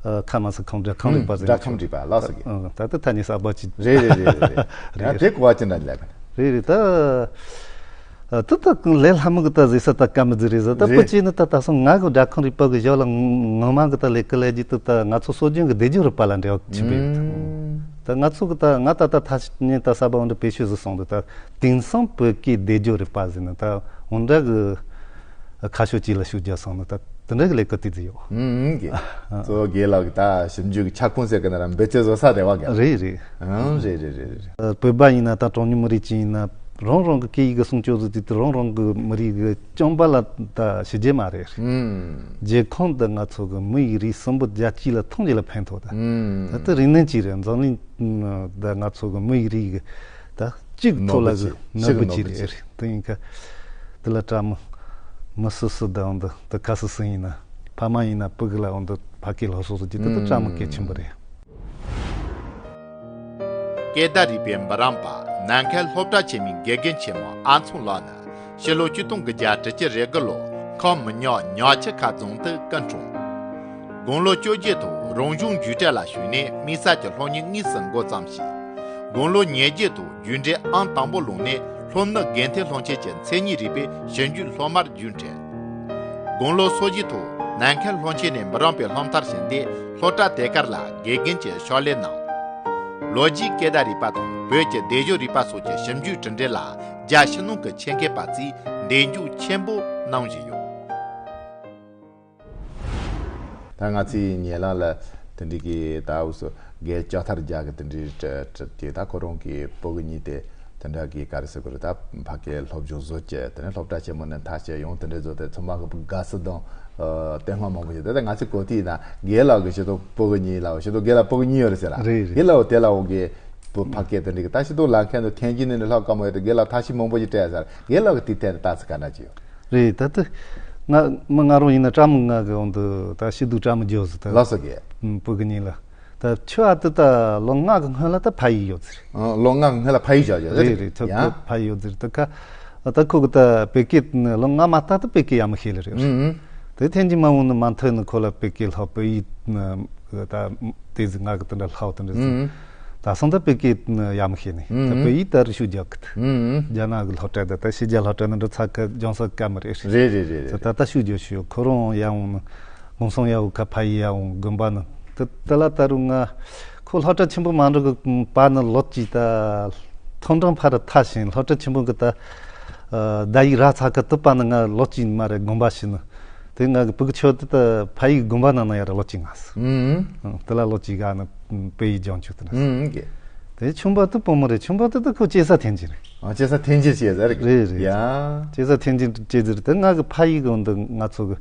ཨ་ཁ་མ་ས་ཁམས་སྒྲ་ཁམས་རིག་པ་ཟེར་གི་སྒྲ་ཁམས་རིག་པ་ལགས་སོ་རྒན། ཨང་། ད་ད་ད་ཐ་སྙད་གསར་པ་ཅིག་རེད་རེད་རེད་རེད་རེད། ཡང་དེ་གོ་བ་ཅི་འདྲ་ལས་གི་རེད་རེད་ད། ཨ་དེ་ད་ལས་སླ་མོ་གི་ད་ཟེར་ས་ད་ཀ་མི་ཟིག་རེད་ཟེར་ད། རེད། པོ་ཅི་ནི་ད་ད་སོང་ང་གི་སྒྲ་ཁམས་རིག་པ་གི་ཞོར་ལ་ངོ་མ་གི་ད་ལས་ཀ་ལས་རྒྱུ་དེ་ད་ང་ཚོ་སྲོལ་རྒྱུན་གི་བཟླས་བརྗོད་རིག་པ་ལ་འབྲེལ་བ་ཆེན་པོ་ཡོད། ཨུམ། ད་ང་ཚོ་གི་ད་ང་ད་ད་ཐ་སྙད་ད་གསར་པ་འོན་ཏེ་བེད་སྤྱོད་ཟིག་སོང་འདུག་ད་དེང་སང་བོད་སྐད་བཟླས་བརྗོད་རིག་པ་ཟེར་ན་ད་འོན་ཏེ་གི་ཁ་ཤོ་གཅིག་ལ་ཞུ་རྒྱུ་སོང་ནི་ད་དེ་འདྲ་གི་ལས་ཀ་དེ་ཟིག་ཡོད། ཨུམ་ཨུམ་གི། གཙོ་བོ་རྒན་ལགས་ཀྱི་ད་ཞིབ་འཇུག་གི་ཁྱབ་ཁོངས་ཟེར་གི་ན་ར་འབད་བརྩོན་བཟོ་ས་རེད་བ་གི། རེད་རེད། ཨང་། རེད་རེད་རེད་རེད། ཨ་བོད་པ་ཡིན་ན་ད་གྲངས་ཉུང་མི་རིགས་ཅིག་ཡིན་ན་རང་རང་གི་སྐད་ཡིག་གི་སྲུང་སྐྱོབ་བཟོ་དུས་དེ་རང་རང་གི་མི་རིགས་གི་རྐྱང་པ་ལ་ད་ཞི་རྒྱུ་མ་རེད། ཨུམ། རྒྱལ་ཁོངས་ད་ང་ཚོ་གི་མི་ཡི་རིགས་གསུམ་པོ་རྒྱལ་སྤྱི་ལ་ཐམས་ཅད་ལ་ཕན་ཐོགས་ད། ཨུམ། ད་ལྟ་རིག་གནས་ཅིག་རེད། འཛམ་གླིང་ད་ང་ཚོ་གི་མི་ཡི་རིགས་གི་ད་གཅིག་ཐོག་ལ་གི་ནོར་བུ་ཅིག་རེད། དེ་ཡིན་ཁ་དེ་ལ་བཀྲ་མི་མི་སུ་སུ་ད་འོང་ད་ད་ཁ་སུ་སུ་ཡིན་ན་ཕ་མ་ཡིན་ན་ཕྲུ་གུ་ལ་འོང་ད་ཕ་སྐད་ལྷག་སོ་སོ་ཅིག་ད་ད་བཀྲ་མི་གལ་ཆེན་པོ་རེད། སྐད་བརྡ་རིག་པའི་འབུམ་རམས་པ་ནམ་མཁའི་སློབ་གྲྭ་ཆེན་མོའི་དགེ་རྒན་ཆེན་མོ་ཨ་མཚུངས་ལགས་ནི་ཕྱི་ལོ་ཆིག་སྟོང་དགུ་བརྒྱ་དྲུག་ཅུ་རེ་དགུ་ལོ་ཁམས་མི་ཉག་ཉག་ཆུ་ཁ་རྫོང་དུ་སྐུ་འཁྲུངས། དགུང་ལོ་བཅོ་བརྒྱད་ཐོག་རང་གཞུང་རྒྱུགས་སྤྲོད་ལ་ཞུགས་ནས་དམིགས་བསལ་གྱི་སློབ་གཉེར་དངོས་སུ་འགོ་བརྩམས་ཤིང་། དགུང་ལོ་ཉེར་བརྒྱད་ཐོག་རྒྱུགས་འབྲས་ཨང་དང་པོ་ལོན་ནས་སློབ་ནུས་དགེ་ཐོན་སློབ་ཆེན་གྱི་མཚན་ཉིད་རིག་པའི་ཞིབ་འཇུག་སློབ་མར་རྒྱུགས་འཕྲད། དགུང་ལོ་སོ་བཞི་ཐོག་ནམ་མཁའི་སློབ་ཆེན་ནས་འབུམ་རམས་པའི་སློབ་མཐར་ཕྱིན་ཏེ་སློབ་གྲྭ་དེ་གར་ལ་དགེ་རྒན་གྱི་ཕྱག་ལས་གནང་། ལོ་རྒྱུས་སྐད་བརྡ་རིག་པ་དང་བོད་ཀྱི་བཟླས་བརྗོད་རིག་པ་སོགས་ཀྱི་ཞིབ་འཇུག་གྲུབ་འབྲས་ལ་རྒྱ་ཕྱི་ནང་གི་ཆེད་མཁས་པ་ཚོས་འགྲེལ་བརྗོད་ཆེན་པོ་གནང་བཞིན་ཡོད། ད་ང་ཚོའི་ཉེ་ལམ་ལ་དེ་འདྲའི་གི་ད་འུ་ཚོ་རྒན་ལྕགས་ཐར་རྒྱ་གི་དེ་འདྲའི་གྲ་གྲ་དེ་ད་ཁོ་རང་གི་སྤུ་གུ་གཉིས་དེ་དེ་འདྲ་གི་ག་རེ་ཟེར་དགོས་རེད། ད་ཕ་སྐད་སློབ་སྦྱོང་བཟོ་བྱས་དེ་ནས་སློབ་གྲྭ་ཆེན་མོ་ནས་མཐར་སྐྱེལ་ཡོང་དེ་འདྲ་བཟོ་དེ་ཚང་མ་གི་དགའ་བསུ་དང་ཨ་བསྟོད་བསྔགས་མང་པོ་བྱས། དེ་ད་ང་ཚོའི་གོ་ཐོས་ཡིན་ན་རྒན་ལགས་ཀྱི་ཤེས་རྟོགས་སྤུ་གུ་གཉིས་ལ་ཤེས་རྟོགས་རྒན་ལགས་སྤུ་གུ་གཉིས་ཡོད་རེད་ཟེར་ར། རེད་རེད། རྒན་ལགས་དེ་ལ་འོང་གི་བུ་ཕ་སྐད་དེ་འདྲ་གི་ད་ཤེས་རྟོགས་ལ་མཁན་དུ་འཐེན་གྱི་ནི་ནི་ལྷག་དཀའ་མོ་ཡོད་དེ་རྒན་ལགས་ཐབས་ཤེས་མང་པོ་ཞིག་སྤྲད་ཟེར། རྒན་ལགས་ཀྱི་དེ་ཐད་ནས་ལྟ་ཚུལ་ག་འདྲ་ཅིག་ཡོད། རེད། ད་ལྟ་ང་མི་ང་རང་ཡིན་ན་བཀྲ་མི་ང་གི་འོང་དུ་ད་ཤི་དུ་བཀྲ་མི་བརྗོད་ཟེར་ད། ལགས་སོ་རྒན། ཨུམ་སྤུ་གུ་གཉིས་ལ། ད་ཆུ་ཨ་ཏི་ད་ལོ་ལྔ་གི་སྔོན་ལ་ད་ཕ་ཡུལ་ཡོད་ཟེར། ཨ་ལོ་ལྔ་གི་སྔོན་ལ་ཕ་ཡུལ་བཞག་ཡོད་རེད། རེད་རེད། ཆུ་ཡང་ཁོ་ཕ་ཡུལ་ཡོད་ཟེར་ད་ཁ། ད་ཁོ་གི་ད་བོད་སྐད་ལོ་ལྔ་མ་ལྟ་ད་བོད་སྐད་ཡག་མོ་ཤེས་ལེ་རེད། ཨུམ་ཨུམ། དེ་ཐེངས་གཅིག་མ་འོང་ནི་མ་མཐུན་ནི་ཁོ་ལ་བོད་སྐད་ལྷག་བོད་ཡིག་ད་དེ་ཟིག་ང་གི་དེ་འདྲ་ལྷག་དེ་འདྲ་ཟིག་ཨུམ་ཨུམ། ད་སང་ད་བོད་སྐད་ཡག་མོ་ཤེས་ནི་ཨུམ་ད་ཨུམ། བོད་ཡིག་ད་རི་ཤུ་རྒྱག་གི་ད་ཨུམ་ཨུམ། རྒྱ་ནག་གི་སློབ་གྲྭ་ད་ད་ཕྱི་རྒྱལ་སློབ་གྲྭ་ནི་འགྲོ་ཚ་ག་སྦྱོང་ས་ག་མི་རེད། རེད་རེད་རེད་རེད། ད་ད་ཤུ་རྒྱག་ཤུ་ཁོ་རང་ཡག་འོང་ནི་གུང་སེང་ཡག་འོང་ཁ་ཕ་ཡིག་ཡག་འོང་དགོན་པ་ནི་ད་ད་ལ་ད་རུང་ང་ཁོ་སློབ་གྲྭ་ཆེན་པོ་མ་འགྲོ་གི་བར་ནི་ལོ་གཅིག་ད་མཐོ་འབྲིང་ཕར་ཐར་ཞིང་སློབ་གྲྭ་ཆེན་པོ་གི་ད་ཨ་ཟླ་ཡིག་ར་ཚ་ཁ་དུ་བར་ནི་ང་ལོ་གཅིག་མ་རེད་དགོན་པ་ཞིག་ནི། དེ་ང་གི་སྤུ་གུ་ཆོ་དེ་ད་ཕ་ཡིག་དགོན་པ་ནང་ན་ཡར་ལོ་གཅིག་ང་སི། ཨུམ། ཨང་། དེ་ལ་ལོ་གཅིག་ག་ནི་བོད་ཡིག་སྦྱོང་ཆོག་དེ་ན་སི། ཨུམ་གི། དེ་ཆུང་པ་དེ་བུ་མོ་རེད། ཆུང་པ་དེ་ད་ཁོ་སྐྱེ་ས་ཐེན་ཅིན་རེད། ཨ་སྐྱེ་ས་ཐེན་ཅིན་སྐྱེ་ས་རེད། རེད་རེད། ཡ། སྐྱེ་ས་ཐེན་ཅིན་སྐྱེ་ཟེར་དེ་ང་གི་ཕ་ཡིག་འོང་དུ་ང་ཚོ་གི་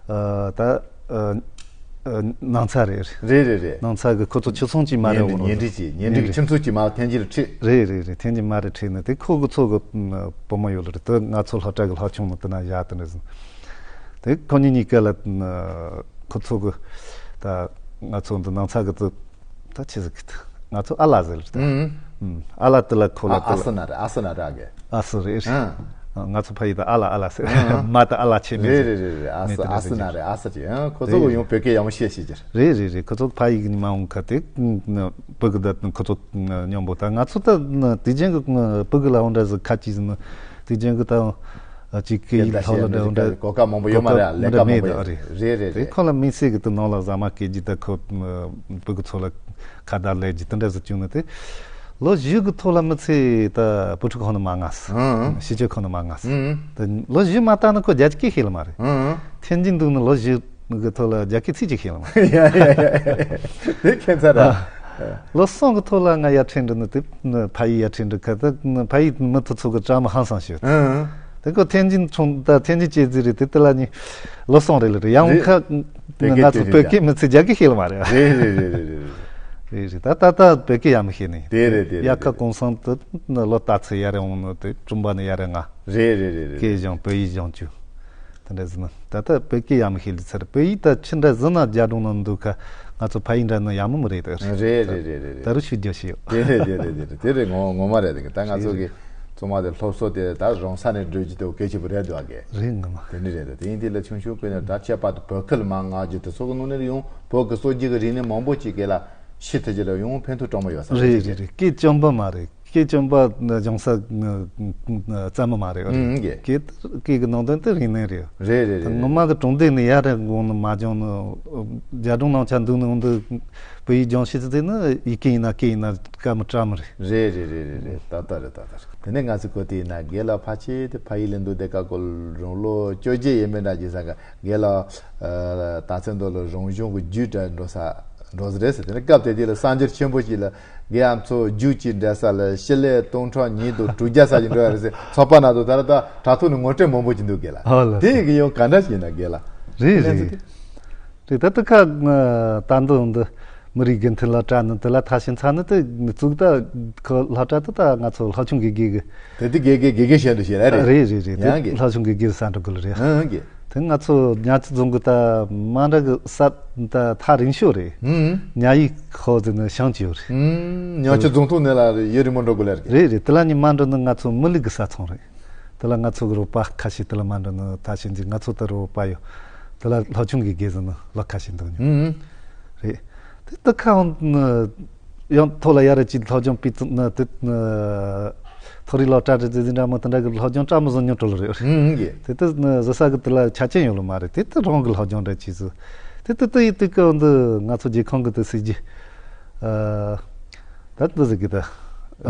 ཨ་ད་ ཨ། ཨ། ནང་ཚ་རེད། རེད་རེད་རེད། ནང་ཚ་གི་ཁོ་ཚོ་ཆུ་ཚོང་ཅིག་མ་རེད། ཉེ་འབྲེལ་ཉེ་འབྲེལ་གྱི་ཉེ་འབྲེལ་གྱི་ཁྱིམ་ཚང་ཅིག་མ་ཐེན་ཅིག་ལ་ཁྲིད། རེད་རེད་རེད། ཐེན་ཅིག་མ་རེད། ཁྲིད་ནས་དེ་ཁོ་གི་ཚོ་གི་བུ་མོ་ཡོད་ལ་རེད། དེ་ང་ཚོ་སློབ་གྲྭ་གི་སློབ་ཆུང་ནང་དེ་ན་བཞག་དེ་འདྲ་ཟིན། དེ་ཁོ་གཉིས་གཉིས་ཀ་ལ་ཁོ་ཚོ་གི་ད་ང་ཚོ་འདི་ནང་ཚ་གི་དེ་ད་ཆི་ཟིག་གི་ང་ཚོ་ཨ་ལ་ཟེར་ལ་ད། ཨ་ལ་དེ་ལ་ཁོ་ལ་ཨ་དེ་ལ་ཨ་སི་ན་རེད། ཨ་སི་ན་རེད་གི། ཨ་སི་རེད། ང་ཚོ་ཕ་ཡུལ་དུ་ཨ་ལ་ཨ་ལ་ཟེར། མ་དུ་ཨ་ལ་ཆེ་མེད་རེད། རེད་རེད་རེད། ཨ་སི་ཨ་སི་ན་རེད། ཨ་སི་ཅེ། ཁོ་ཚོ་གི་ཡང་བོད་སྐད་ཡག་མོ་བཤད་ཤེས་ཀྱི་རེད། རེད་རེད། ཁོ་ཚོ་ཕ་ཡུལ་གི་མ་འོང་ཁ་དེ་བུ་གི་ད་ཁོ་ཚོ་མཉམ་པོ་ད་ང་ཚོ་ད་དེ་ཅན་གི་བུ་གི་ལ་འོང་འདྲ་ཟིག་ཁ་ཅིག་ཟིན་དེ་ཅན་གི་ད་ཅིག་གི་ཡིག་ལྷག་ལ་འདྲ་འོང་འདྲ་གོ་སྐབས་མང་པོ་ཡོད་མ་རེད། ལས་ཀ་མང་པོ་ཡོད་རེད། རེད་རེད། དེ་ཁོ་ལ་དམིགས་བསལ་གི་དུ་ནང་ལ་ཟ་མ་སྐད་ཀྱི་ད་ཁོ་བུ་གི་ཚོ་ལ་ཁ་བརྡ་ལས་ཀྱི་དེ་འདྲ་ཟིག་བྱུང་ནི་དེ། ལོ་བཞི་གི་ཐོག་ལ་མི་ཚེ་ད་བུ་ཕྲུག་ཁོ་ན་མ་ངས། ཨང་། ཤི་ཆོས་ཁོ་ན་མ་ངས། ཨང་། ད་ལོ་བཞི་མ་བཏང་ན་ཁོ་རྒྱ་སྐད་ཤེས་ལ་མ་རེད། ཨང་། ཐེན་ཅིན་འདུག་ནི་ལོ་བཞི་གི་ཐོག་ལ་རྒྱ་སྐད་ཚིག་གཅིག་ཤེས་ལ་མ་རེད། ཡ་ཡ་ཡ་ཡ། དེ་ཁྱད་མཚར་ར། ལོ་གསུམ་གི་ཐོག་ལ་ང་ཡར་ཁྲིད་འགྲོ་ནི་དེ་ཕ་ཡུལ་ཡར་ཁྲིད་འགྲོ་ཁ་ད་ཕ་ཡུལ་མི་དེ་ཚོ་གི་བཀྲ་མི་ཧང་སང་ཤོད། ཨང་། དེ་ཁོ་ཐེན་ཅིན་ཆུང་ད་ཐེན་ཅིན་ཅེ་ཟི་རེད། དེ་དེ་ལ་ནི་ལོ་གསུམ་རེད་ལ་རེད། ཡང་རེད། ཁ་བོད་སྐད་ང་ཚོ་བོད་སྐད་མི་ཚེ་རྒྱ་སྐད་ཤེས་ལ་མ་རེད། རེད་རེད་རེད་རེད། རེད་རེད། ད་ད་ད་བོད་སྐད་ཡག་མོ་ཤེས་ནི། དེ་རེད་དེ་རེད། དབྱར་ཁ་གུང་སེང་དུ་ལོ་ལྟར་ཚེ་ཡར་རེ་འོང་ནི་དེ་གྲོང་པ་ནས་ཡར་རེ་ང་རེད་རེད་རེད་རེད། སྐད་སྦྱོང་བོད་ཡིག་སྦྱོང་རྒྱུ་དེ་འདྲ་ཟིན་ན། ད་ལྟ་བོད་སྐད་ཡག་མོ་ཤེས་ལི་ཚར། བོད་ཡིག་ད་ཆི་འདྲ་ཟིན་ན་རྒྱ་གྲོང་ནང་འདུག་ཁ་ང་ཚོ་ཕ་ཡིག་འདྲ་ནི་ཡག་མོ་མི་རེད་ད། རེད་རེད་རེད་རེད། ད་རུ་ཤུགས་རྒྱག་ཤེས་ཡོད། དེ་རེད་དེ་རེད་དེ་རེད། དེ་རེད་ངོ་ངོ་མ་རེད། དེ་གི་ད་ང་ཚོ་གི་ཚང་མ་དེ་སློབ་གསོ་དེ་ད་རང་ས་ནས་སྒྲོལ་རྒྱུ་དེ་གལ་ཆེན་པོ་རེད་འདུག་གི། རེད་ངོ་མ། དེ་འདྲ་རེད། དེ་ཡིན་དུས་ལ་ཆུང་ཆུང་དཔེར་ན་ད་ཁྱད་པར་དུ་བོད་ཁུལ་མང་ང་རྒྱུ་དེ་ཚོ་གི་ནང་ནས་ཡང་བོད་ཀྱི་སྲོལ་རྒྱུན་གྱི་རིག་གནས་མང་པོ་ཅིག་གི་ལ་ཤི་ཐུབ་ཀྱི་རེད། ཡང་ཕན་ཐོགས་དྲང་མོ་ཡོད་ས་རེད། རེད་རེད་རེད། སྐད་བཅོམ་པ་མ་རེད། སྐད་བཅོམ་པ་སྦྱོང་ས་ཙམ་མ་རེད། རེད། ཨང་། སྐད་སྐད་ཀྱི་ནང་དོན་དེ་རིག་གནས་རེད། རེད་རེད་རེད། ངོ་མ་གི་གྲོང་སྡེ་ནས་ཡར་རེ་འོང་ནི་མ་སྦྱོང་ནི་རྒྱ་གྲོང་ནང་ཆ་འདུག་ནི་འོང་དུ་བོད་ཡིག་སྦྱོང་ཤེས་ཚེ་ནི་ཡི་གེ་ཡིན་ན་སྐད་ཡིན་ན་སྐད་མི་སྐྲག་མི་རེད། རེད་རེད་རེད་རེད་རེད། ད་ལྟ་རེད་ད་ལྟ་རེད། དེ་ནས་ང་ཚོ་གོ་དེ་ཡིན་ན་རྒན་ལགས་ཕལ་ཆེར་དེ་ཕ་ཡུལ་ལ་འདུག་དེ་སྐབས་ཀོ་རང་ལོ་བཅོ་བརྒྱད་ཡས་མས་འདྲ་གྱི་ས་ག་རྒན་ལགས་ད་ཚེ་མདོ་ལ་རང་གཞུང་གི་རྒྱུད་འདྲ་འགྲོ་ས་འགྲོ་ས་རེད་ཟེར། དེ་ནས་སྐབས་དེ་དུས་ལ་གསར་འགྱུར་ཆེན་པོ་ཞིག་ལ་རྒན་ལགས་ཚོ་རྒྱུད་ཀྱི་འདྲ་ས་ལ་ཕྱི་ལས་སྟོང་ཕྲག་ཉིས་དང་དྲུག་བརྒྱ་ས་ཞིག་འགྲོ་ཡ་རེད་ཟེར། ཚོགས་པ་ནང་དུ་ད་ལ་ད་དྲ་ཐོག་ནས་ངོ་སྤྲོད་མང་པོ་ཅིག་འདུག་རྒན་ལགས། ཨོ་ལ། དེ་ཡི་གི་ཡང་ག་འདྲ་ཞིག་ཡིན་ན་རྒན་ལགས། རེད་རེད། རེད་ད་ལྟ་ཁ་ད་འདི་འདི་མི་རིགས་དགེ་མཐུན་སློབ་གྲྭ་ནི་དེ་ལ་ཐ་ཤིང་ཚ་ནི་དེ་ནི་བཙུགས་ད་ཁོ་སློབ་གྲྭ་དེ་ད་ང་ཚོ་སློབ་ཆུང་དགེ་རྒན་གི། དེ་དུས་དགེ་རྒན་དགེ་རྒན་བཤད་འདུག་བཤད་ར་རེད། རེད་རེད་རེད། དེ་ཡང་གི་སློབ་ཆུང་དགེ་རྒན་ས་འགྲོ་དགོས་ལ་རེད། ཨང་གི། དེ་ང་ཚོ་ཉ་ཆུ་རྫོང་གི་ད་མ་འདྲ་གི་ས་ད་ཐག་རིང་ཤོས་རེད། ཨང་། ཉ་ཡིག་ཁོ་དེ་ནི་ཤང་གི་ཡོད་རེད། ཨང་། ཉ་ཆུ་རྫོང་ཐོག་ནས་ལ་ཡུན་རིང་མོ་འགྲོ་དགོས་ལ་རེད། རེད་རེད། དེ་ལ་ནི་མ་འགྲོ་ནི་ང་ཚོ་མི་ལུག་གི་ས་ཚོང་རེད། དེ་ལ་ང་ཚོ་གི་རོགས་པ་ཁ་ཤས་དེ་ལ་མ་འགྲོ་ནི་ད་ཕྱིན་ཅི་ང་ཚོ་ད་རོགས་པ་ཡོད། དེ་ལ་སློབ་ཆུང་གི་དགེ་རྒན་ནི་ལོ་ཁ་ཤས་འདུག་ཉོ། ཨང་། རེད། དེ་ད་ཁ་འོང་ཡང་ཐོག་ལ་ཡ་ར་ཅིག་སློབ་སྦྱོང་སྤུས་ཚད་ནི་དེ་མཐོ་རིགས་སློབ་གྲྭ་རེད་ཟེར་ཟིན་འདྲ་མོ་དེ་འདྲ་གི་སློབ་སྦྱོང་བཀྲ་མི་བཟང་ཉོ་སྤྲོ་ལ་རེད། ཨང་གི། དེ་ད་ཟི་ས་གི་དེ་ལ་ཆ་རྐྱེན་ཡོད་ལ་མ་རེད། དེ་ད་རང་གི་སློབ་སྦྱོང་འདྲ་ཅིག་ཟི། དེ་ད་ད་ཡི་དེ་ཀ་འོང་དུ་ང་ཚོ་རྒྱལ་ཁོངས་གི་དེ་སྲིད་ཇི། ད་ལྟ་ཟིག་གི་ད།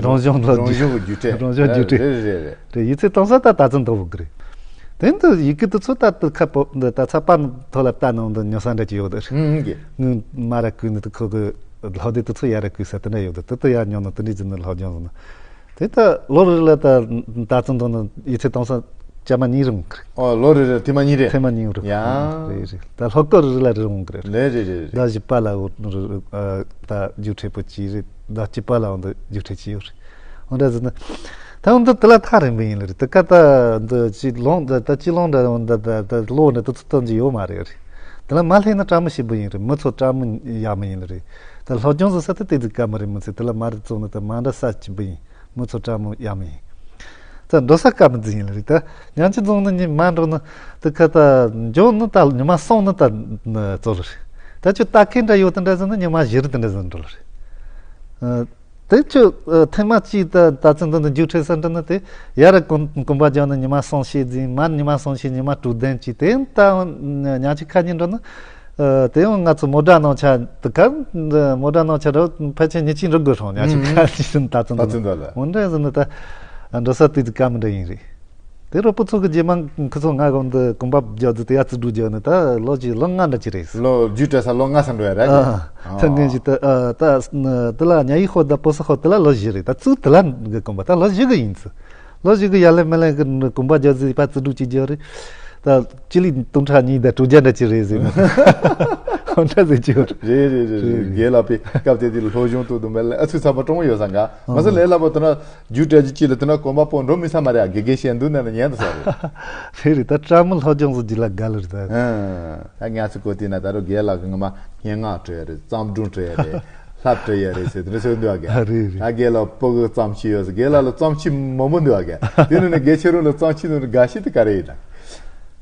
རང་གཞུང་ལ་རང་གཞུང་གི་རྒྱུ་འབྲས། རང་གཞུང་རྒྱུ་འབྲས། རེད་རེད་རེད། རེད་ཡིག་ཚད་གཏོང་ས་ད་ད་ཙམ་འདོག་གི་རེད། དེ་འདི་ཡི་གེ་དེ་ཚོ་ད་ད་ཁ་པོ་འདི་ད་ཚ་པ་ཐོག་ལ་ལྟ་ནང་འདི་ཉོ་ས་འདྲ་ཅིག་ཡོད་དེ། ཨང་གི། ངས་མ་ར་བརྐུས་ནི་དེ་ཁོ་གི་ལྷོ་སྡེ་དེ་ཚོ་ཡ་ར་བརྐུས་ས་དེ་འདྲ་ཡོད་དེ་དེ་ད་ཡ་ཉོ་ནི་དེ་འདྲ་ཅིག་ནི་ལྷོ་ལྗོངས་ཟིན་ན། དེ་ལྟ་ལོ་རེ་ལ་ད་ད་ཙམ་དུ་ནི་ཡིག་ཚད་གཏོང་ས་ཅ་མ་གཉིས་རིང་གི་རེད། ཨོ་ལོ་རེ་རེ་ཐེངས་མ་གཉིས་རེད། ཐེངས་མ་གཉིས་རེད། ཡ། རེད་རེད། ད་ལྷོ་སྐོར་རེ་ལ་རེ་རིང་གི་རེད། ལེ་རེད་རེད་རེད། ཟླ་བཞི་པ་ལ་འོ་ད་རྒྱུགས་འཕྲད་པོ་གཅིག་རེད། ཟླ་གཅིག་པ་ལ་འོ་ད་རྒྱུགས་འཕྲད་གཅིག་ཡོད་རེད། འོ་འདྲ་ཟེར་ན། ད་འོ་ད་དེ་ལ་ཐག་རིང་པོ་ཡིན་ལ་རེད། དེ་ཀ་ད་འདི་ཅི་ལོང་ད་ད་ཅི་ལོང་ད་འོ་ད་ད་ད་ལོ་འདི་ད་ཚོད་ལྟ་འཇི་ཡོད་མ་རེད་རེད། དེ་ལ་མ་སླེབས་ན་བཀྲ་མི་ཞིག་པོ་ཡིན་རེད། མི་ཚོ་བཀྲ་མི་ཡག་མི་ཡིན་ལ་རེད། ད་ལྷོ་ལྗོངས་ཟེར་ས་ད་དེ་དུས་ཀ་མི་རེད། མི་ཚེ་དེ་ལ་མ་རེད་བཙོང་ནི་ད་མ་འདྲ་ས་ཅི་པོ་ཡིན། མི་ཚོ་བཀྲ་མི་ཡག་མི་ཡིན། ད་འགྲོ་ས་དཀའ་མི་འཛིན་ཡིན་ལ་རེད། ད་ཉང་ཆུ་རྫོང་ནི་ཉི་མ་འགྲོ་ནི་དེ་ཁ་ད་འཇོག་ནི་ད་ཉི་མ་སོང་ནི་ད་ཙོ་ལ་རེད། ད་ཆུ་ལྟ་མཁན་འདྲ་ཡོད་དེ་འདྲ་ཟེར་ན་ཉི་མ་བཞི་རེ་དེ་འདྲ་ཟེར་འགྲོ་ལ་རེད། དེ་ཆུ་ཐེངས་མ་གཅིག་ད་ད་ཚུན་དུ་འདི་རྒྱུགས་འཕྲད་ས་འདྲ་ནི་དེ་ཡ་ར་གོམ་གོམ་པ་རྒྱག་ནི་ཉི་མ་སོང་ཤེས་འཛིན་མ་ཉི་མ་སོང་ཤེས་ཉི་མ་དྲུག་བདུན་གཅིག་དེ་ད་ཉང་ཆུ་ཁ་ཉིན་འགྲོ་ནི། ཨ། དེ་ཡང་ང་ཚོ་མོ་ཊ་ནང་ཆ་དུ་ཁ། མོ་ཊ་ནང་ཆ་ར་ཕལ་ཆེར་ཉི་ཆིག་འགྲོ་དགོས་སོང་། ཉ་ཆིག་ཁ་ཅིག་ད་ཙམ་ད་ཙམ་ད་ལ་འོ་འདྲ་ཟེར་ན་ད་འགྲོ་ས་དུས་དུ་ཀ་མི་འདྲ་ཡིན་རེད། དེ་རོ་པོ་ཚོ་གི་རྗེས་མ་ཁུ་ཚོ་ང་གོང་དུ་གོམ་པ་རྒྱག་དུས་དེ་ཡ་ཙི་འགྲོ་རྒྱག་ནི་ད་ལོ་གཅིག་ལོ་ལྔ་འདྲ་ཅིག་རེད། ལོ་རྒྱུས་སྤྲད་ས་ལོ་ལྔ་ཙམ་འགྲོ་ཡ་ར་གི། ཨ། ཐེངས་ངན་ཞིག་ད་ད་དེ་ལ་ཉ་ཡིག་ཤོ་ད་པོ་ས་ཧོ་དེ་ལ་ལོ་བཞི་རེད། ད་ཙུ་དེ་ལ་གི་གོམ་པ་ད་ལོ་བཞི་གི་ཡིན་ཙི། ལོ་བཞི་གི་ཡ་ལེ་མེ་ལེ་གི་གོམ་པ་རྒྱག་དུས་པ་ཙི་འགྲོ་ཅིག་རྒྱག་རེད། ད་སྤྱི་ལེ་སྟོང་ཕྲག་གཉིས་དང་དྲུག་བརྒྱ་འདྲ་ཅིག་རེད་ཟེར་ནས། ཧོན་ཁྲ་ཟེར་གྱི་ཡོད། རེད་རེད་རེད་རེད། རེད། རྒན་ལགས་པས་སྐབས་དེ་དུས་ལ་སློབ་སྦྱོང་ཐོག་ཏུ་མེད་ལ་ཨ་ཚུགས་ཚ་པོ་གྲོང་ཡོད་ས་འགའ་མ་ཟད་ལས་སླ་པོ་དེ་ན་རྒྱུ་སྤྲད་རྒྱུ་ཅི་ལ་དེ་ན་གོམ་པ་སྤོ་འགྲོ་མི་ས་མ་རེད། ཨ་དགེ་རྒན་བཤད་འདུག་ན་ན་ཉན་དུ་ས་རེད། རེད་རེད། ད་བཀྲ་མི་སློབ་སྦྱོང་སོགས་ཀྱི་ལ་དགའ་ལ་རེད་ད། ཨ་ང་ཚོ་གོ་དེ་ན་ད་རུང་རྒན་ལགས་ཀྱི་ངོ་མ་སྙན་ངག་སྤྲོད་ཡ་རེད། བརྩམས་སྒྲུང་སྤྲོད་ཡ་རེད། ལྷ་སྤྲོད་ཡ་རེད་ཟེར་དེ་འདྲ་ཟེར་འདུག་ཨ་ག་ཨ་རེད་རེད། ད་རྒན་ལགས་སྤུ་གུ་བརྩམས་ཆོས་ཡོད་ཟེར། རྒན་ལགས་ལ་བརྩམས་ཆོས་མང་པོ་འདུག་ཨ་ག་དེ་ནང་ནས་རྒན་ཁྱེད་རང་ལ་བརྩམས་ཆོས་ནང་དགའ་ཤོས་དེ་ག་རེ་ཡིན་ན།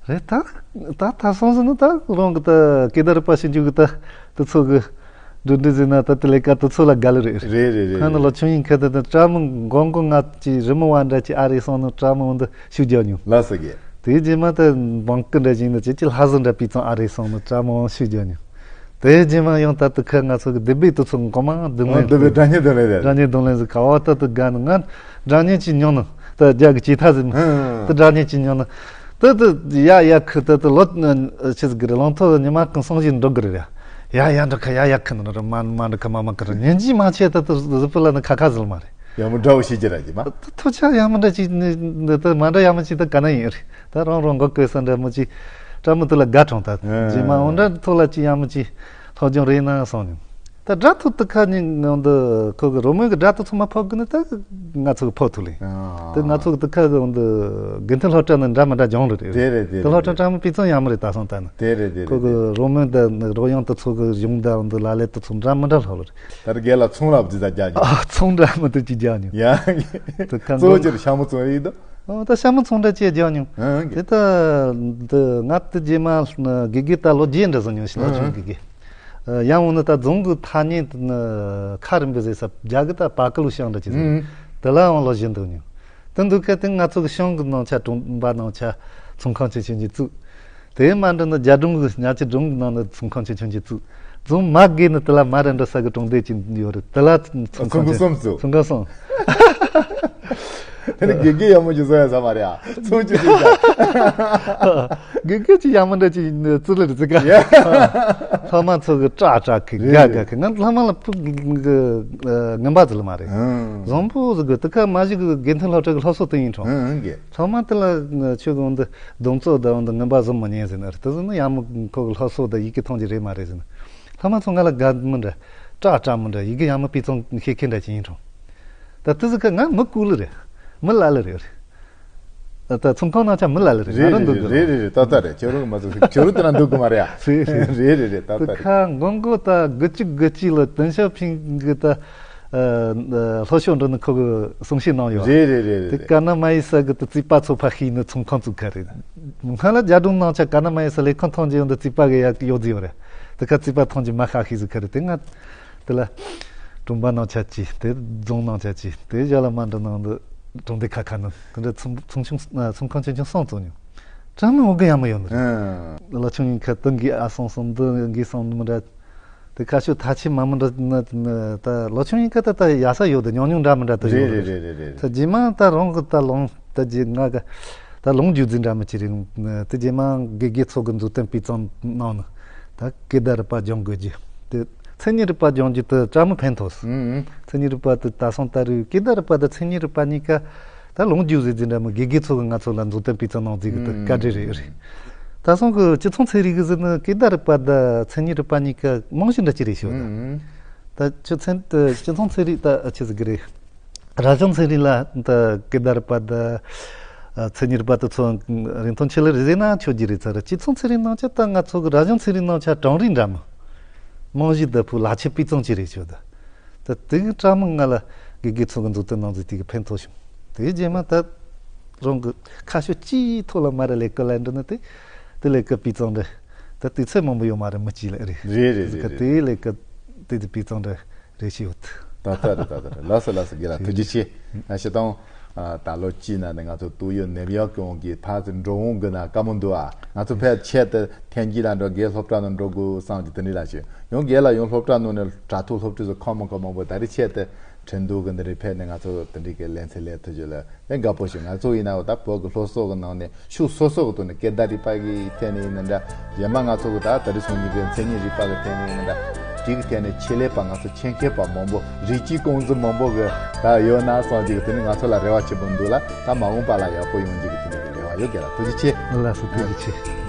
རེད་ད། ད་ད་སོང་ཟིན་ན་ད་རང་གི་ད་སྐད་བརྡ་རིག་པ་ཞིབ་འཇུག་གི་ད་དུ་ཚོ་གི་འགྲོ་འདྲི་ཟིན་ན་ད་དེ་ལས་ཀ་དུ་ཚོ་ལ་དགའ་ལེ་རེད། རེད་རེད་རེད། ཁ་ན་ལོ་ཆུང་ཡིན་ཁ་ད་ད་བཀྲ་མི་མགོ་མགོ་ང་ཅི་རི་མོ་བ་འདྲ་ཅི་ཨ་རེ་སོང་ན་བཀྲ་མི་འོང་ད་ཤུགས་རྒྱག་མྱོང་། ལ་ས་གི་དེའི་རྗེས་མ་ད་བང་ཀི་འདྲ་ཞིག་ན་ཅི་ཅི་ལྷ་ཟི་འདྲ་པི་ཙང་ཨ་རེ་སོང་ན་བཀྲ་མི་འོང་ཤུགས་རྒྱག་མྱོང་། དེའི་རྗེས་མ་ཡང་ད་ལྟ་ཁ་ང་ཚོ་གི་སྡེ་སྦས་དུ་ཚོ་གོ་མ་སྡུག་ཨ་བསྔལ་འདི་བས་སྒྲ་སྙན་དུ་ལས་རེད། སྒྲ་སྙན་གདོང་ལེན་ཟིག་ག་བ་ད་དུ་དགའ་ནི་ང་སྒྲ་སྙན་གྱི་མྱོང་ནི་ད་རྒྱ་གི་ཇི་ཐ་ཟིག་ཨ་ད་སྒྲ་སྙན་གྱི་མྱོང་ནི་ད་ད་ཡ་ཡ་ཁུ་ད་ད་ལོ་ཆི་ཟིག་གི་རེད། ལོང་ཐོ་ཉི་མ་གང་སོང་ཞིག་འགྲོ་གི་རེད་ཡ། ཡ་ཡ་འགྲོ་ཁ་ཡ་ཡ་ཁུ་ནི་རེད། མ་མ་འགྲོ་ཁ་མ་མ་ཁུ་རེད། ཉིན་གཅིག་མ་ཆད་ད་ད་ཟི་པི་ལ་ནི་ཁ་ཁ་ཟིལ་མ་རེད། ཡང་མོ་འདྲ་བོ་ཤེས་ཀྱི་ར་ཅི་མ། ད་ཐུགས་ཆགས་ཡ་མོ་འདྲ་ཅིག་ནི་འདི་ལྟར་མ་འདྲ་ཡ་མོ་ཅིག་ད་ག་ན་ཡིན་རེད། ད་རང་རང་མགོ་བསྐོས་ས་འདྲ་མོ་ཅིག་བཀྲ་མི་དུ་ལ་དགའ་གྲོང་ད། ཨ། རྗེས་མ་འོ་འདྲ་ཐུགས་ལ་ཅི་ཡ་མོ་ཅིག་སློབ་སྦྱོང་རེད་ན་སོང་ནས། ད་སྒྲ་ཐུག་ཏུ་ཁ་ནི་འོ་འདི་ཁོ་གི་རོལ་མོའི་གི་སྒྲ་དུ་ཚང་མ་ཕོག་གི་ནི་ད་ང་ཚོ་གི་ཕོག་ཐུག་ལེ། ཨ། ད་ང་ཚོ་གི་དུ་ཁ་གི་འོ་འདི་དགེ་མཐུན་སློབ་གྲྭ་ནི་འདྲ་མི་འདྲ་སྦྱོང་རེད། རེད་རེད་རེད། ད་སློབ་གྲྭ་བཀྲ་མི་དཔེ་མཚོན་ཡ་མོ་རེད་ད་སོང་ད་ནི། དེ་རེད་དེ་རེད། ཁོ་གི་རོལ་མོའི་ད་ནི་རོལ་དབྱངས་དུ་ཚོ་གི་གཞུང་ད་འོ་འདི་ལ་ལས་དུ་ཚོ་འདྲ་མི་འདྲ་ལྷག་ལ་རེད། ད་རེ་རྒན་ལ་ཚོང་རབ་ཟི་ད་རྒྱག་ཉོ། ཨ་ཚོང་འདྲ་མི་འདུག་ཅི་རྒྱག་ཉོ། ཡ། དུ་ཁ་གཙོ་མགོ་ཆེར་ཤ་མོ་ཚོང་ཡིན་དོ། ཨོ་ད་ཤ་མོ་ཚོང་འདྲ་ཅི་རྒྱག་ཉོ། ཨ་དེ་ད་འདི་ང་དུ་རྗེས་མ་དགེ་རྒན་ད་ལོ་རྗེས་འདྲ་བཟོ་ཉོ་ཤི་ལོ་ཆུང་དགེ་རྒན། ཡང་འོ་ན་ད་རྫོང་གི་ཐ་སྙད་ཁ་རིམ་པ་ཟེར་ས་རྒྱ་གི་ད་པ་ཀི་ལུ་ཤང་འདྲ་ཅི་ཟེར། དེ་ལའང་ལོ་བཞི་འདུག་ཉོ། དེ་འདུག་ག་དེ་ང་ཚོ་གི་ཤང་གི་ནང་ཆ་གྲོང་པ་ནང་ཆ་ཚོང་ཁང་ཆེ་ཆུང་ཅིག་བཙུགས། དེ་མ་འདྲ་ན་རྒྱ་གྲོང་གི་ཉག་ཆེ་གྲོང་གི་ནང་ན་ཚོང་ཁང་ཆེ་ཆུང་ཅིག་བཙུགས། རྫོང་མ་དགོས་ན་དེ་ལ་མ་ར་འདྲ་ས་གི་གྲོང་སྡེ་ཅིག་ཡོད་རེད། དེ་ལ་ཚོང་ཁང་ཆེ་ཚོང་ཁང་གསུམ་བཙུགས། ཚོང་ཁང་གསུམ། དེ་ནི་དགེ་རྒན་ཡག་མོ་ཅིག་བཟོ་ཡ་ས་མ་རེད་ཨ། ཚོང་ཅིག་བཙུགས་ཀྱང་། དགེ་རྒན་ཅིག་ཡག་མོ་འདྲ་ཅིག་བཙུགས་ལ་རེད་ཟེར་ག་ཡ། ལྷ་མ་ཚོ་གི་ཀྲག་ཀྲག་གི་དགའ་དགའ་གི་ང་ལྷ་མ་ལ་ཕུག་གི་ངན་པ་ཟིག་ལ་མ་རེད། ཨང་། བཟང་པོ་ཟིག་གི་དེ་ཁ་མ་ཞིག་གི་དགེ་མཐུན་སློབ་གྲྭ་གི་སློབ་གསོ་དེ་ཡིན་གྲོང་། ཨང་ཨང་གི་ཚང་མ་དེ་ལ་ཆོས་གོང་དུ་གདོང་བཙོག་དང་འོན་ཏེ་ངན་པ་བཟོ་མི་ཉན་ཟེར་ན་རེད། དེ་ཟེར་ན་ཡང་མི་ཁོ་གི་སློབ་གསོ་དང་ཡི་གེ་ཐོན་གྱི་རེད་མ་རེད་ཟེར་ན། ལྷ་མ་ཚོ་ང་ལ་དགའ་མི་འདྲ། སྐྲག་སྐྲག་མི་འདྲ། ཡི་གེ་ཡང་མི་སྤུས་གཙང་ཤེས་མཁན་འདྲ་ཅིག་ཡིན་གྲོང་། ད་དེ་ཟེར་ཁ་ང་མི་ཀུ་ལི་རེད། མི་ལ་ལི་རེད། ད་ཚོང་ཁང་ནང་ཆ་མི་ལ་ལི་རེད། ང་རང་འདུག་གི་རེད་རེད་རེད། ཏག་ཏག་རེད། ཁྱོད་རང་མ་ཚོ་ཁྱོད་རང་དེ་ན་འདུག་གི་མ་རེད་ཨ། རེད་རེད། རེད་རེད་རེད། ཏག་ཏག་རེད། ཁ་མགོ་མགོ་ད་དགུ་གཅིག་དགུ་གཅིག་ལ་ཏེང་ཞའོ་ཕིང་གི་ད། ཨ། ཨ། ལྷོ་ཕྱོགས་འགྲོ་ནི་ཁོ་གི་གསུང་བཤད་གནང་ཡོད། རེད་རེད་རེད་རེད། དེ་ཀ་ན་མ་ཡི་ས་གི་དུ་རྩིས་པ་ཚོ་ཕ་ཤི་ནི་ཚོང་ཁང་བཙུགས་ཁ་རེད། ང་ལ་རྒྱ་གྲོང་ནང་ཆ་ཀ་ན་མ་ཡི་ས་ལས་ཁང་ཐོན་རྗེས་ཡོང་དུ་རྩིས་པ་གི་ཡག་ཡོད་ཟིག་ཡོད་རེད། དེ་ཁ་རྩིས་པ་ཐོན་རྗེས་མ་ཤ་ཤི་ཟིག་ཁ་རེད། དེ་ང་དེ་ལ་གྲོང་པ་ནང་ཆ་ཅི་དེ་རྫོང་ནང་ཆ་ཅི་དེ་བཞག་ལ་མ་འགྲོ་ནང་དུ་གྲོང་སྡེ་ཁ་ཁ་ནི་དེ་འདྲ་ཚོང་ཚོང་ཆུང་ཚོང་ཁང་ཆུང་ཆུང་སོང་བཙུགས་མྱོང་། ཀྲང་མི་འོ་གི་ཡང་མི་ཡོང་ནི་རེད། ལ་ཆུང་ཡིན་ཁ་དུ་འགི་ཨ་སོང་སོང་དུ་འགི་སོང་ནི་མི་འདྲ། དེ་ཁ་ཤོ་ཐ་ཆི་མ་མི་འདྲ་ནི་ནི་ད་ལོ་ཆུང་ཡིན་ཁ་ད་ད་ཡ་ས་ཡོད་དེ་ཉུང་ཉུང་འདྲ་མི་འདྲ་དུ་ཡོད་རེད། རེད་རེད་རེད་རེད། ད་རྗེས་མ་ད་རང་གི་ད་ལོང་ད་རྗེས་ང་གི་ད་ལོང་རྒྱུ་འཛིན་འདྲ་མི་ཅི་རེད། དེ་རྗེས་མ་དགེ་རྒན་ཚོ་གི་མཛུབ་སྟོན་སྤུས་གཙང་གནང་ནི་ད་སྐད་བརྡ་རིག་པ་སྦྱོང་དགོས་རྒྱུ་དེ་མཚན་ཉིད་རིག་པ་སྦྱོང་རྒྱུ་དུ་ཀྲ་མི་ཕན་ཐོགས་སོང་། མཚན་ཉིད་རིག་པ་དུ་ད་སོང་ད་རེས་སྐད་བརྡ་རིག་པ་དང་མཚན་ཉིད་རིག་པ་གཉིས་ཀ་ད་ལོང་རྒྱུ་ཟེར་ཟིན་འདྲ་མི་དགེ་རྒན་ཚོ་གི་ང་ཚོ་ལ་མཛུབ་སྟོན་སྤུས་གཙང་གནང་རྩིས་གི་དུ་བཀའ་འདྲི་རེད་རེད། ད་སོང་གི་སྤྱི་ཚོང་ཚན་རིག་གི་ཟེར་ནི་སྐད་བརྡ་རིག་པ་དང་མཚན་ཉིད་རིག་པ་གཉིས་ཀ་རྨང་གཞི་འདྲ་ཅི་རེད་ཤོད་ད། ད་སྤྱི་ཚན་སྤྱི་ཚོང་ཚན་རིག་ད་ཆི་ཟིག་གི་རེད། རང་བྱུང་ཚན་རིག་ལ་ད་སྐད་བརྡ་རིག་པ་དང་མཚན་ཉིད་རིག་པ་དེ་ཚོ་རིང་ཐུང་ཆེ་ལེ་རེད་ཟེར་ན་ཆོད་ཀྱི་རེད་ཚར། སྤྱི་ཚོང་ཚན་རིག་ནང་ཆ་ད་ང་ཚོ་གི་རང་བྱུང་ཚན་རིག་ནང་ཆ་གྲངས་རིག་འདྲ་མི་རྨང་གཞི་ལྟ་བུ་ལག་ཆ་སྤུས་གཙང་ཅི་རེད་ཤོད་ད། ད་དེ་གི་ཀྲ་མི་ང་ལ་དགེ་རྒན་ཚོ་གི་མཛུབ་སྟོན་གནང་ཟིག་དེ་གི་ཕན་ཐོགས་བྱུང་། དེ་རྗེས་མ་ད་རང་གི་ཁ་ཤོ་ཅིའི་ཐོག་ལ་མ་ར་ལས་ཀ་ལ་འགྲོ་ན་དེ་དེ་ལས་ཀ་སྤུས་གཙང་རེད། ད་དུས་ཚོད་མང་པོ་ཡོད་མ་རེད་མི་གཅིག་ལ་རེད། རེད་རེད་རེད་རེད། དེ་ལས་ཀ་དེ་དེ་སྤུས་གཙང་རེད་རེད་ཤི་ཡོད། ད་ལྟ་རེད་ད་ལྟ་རེད། ལགས་སོ་ལགས་སོ། རྒན་ལགས་ཐུགས་རྗེ་ཆེ། ང་ཤི་ཏང་ད་ལོ་གཅིག་ན་ནས་ང་ཚོ་ཏོག་དབྱིབས་ནད་ཡམས་ཀྱི་དབང་གིས་ཕར་ཚུར་འགྲོ་འོང་གི་ན་དཀའ་མོ་འདུག་ཨ། ང་ཚོ་ཕར་ཆེད་དུ་ཐེན་ཀྱི་ལ་འགྲོ་རྒན་སློབ་གྲྭ་ནང་འགྲོ་དགོས་བསམ་གྱི་དེ་འདྲ་ལ་ཞུ་ཡང་རྒན་ལགས་ཡང་སློབ་གྲྭ་ནང་ནས་དྲ་ཐོག་སློབ་ཁྲིད་སུ་ཁོམ་མ་ཁོམ་མང་པོ་ད་རེས་ཆེད་དུ་ཁྲིན་ཏུའུ་གི་འདི་རིགས་ཕེབས་ནས་ང་ཚོ་དེ་འདྲའི་གི་ལེ་ཚན་ལས་ཐུབ་རྒྱུ་ལ་ལས་དགའ་པོ་ཞིག་ང་ཚོ་ཡིན་ནའང་ད་བོད་ཀྱི་སློབ་གསོ་གི་ནང་ནས་ཕྱོགས་སོ་སོ་གི་ཐོག་ནས་སྐད་བརྡ་རིག་པ་གི་ཐད་ནས་ཡིན་ན་འདྲ། གཞན་མ་ང་ཚོ་གི་ད་ད་རེས་སོང་ཉིན་གི་མཚན་ཉིད་རིག་པ་གི་ཐད་ནས་ཡིན་ན་འདྲ། དེ་གི་ཐད་ནས་ཆེད་ལས་པ་ང་ཚོ་ཆེད་མཁས་པ་མང་པོ་རིགས་གཅིག་རྐང་འཛིན་མང་པོ་གི་ད་ཡོད་ན་བསམ་གྱི་གི་དེ་ནི་ང་ཚོ་ལ་རེ་བ་ཆེན་པོ་འདུག་ལ། ད་མ་འོངས་པ་ལ་ཡག་པོ་ཡོང་རྒྱུ་གི་དེ་ནི་གི་རེ་བ། ཡོད་རྒན་ལགས་ཐུགས་རྗེ་ཆེ། ལགས་སོ་ཐུགས་རྗེ་ཆེ།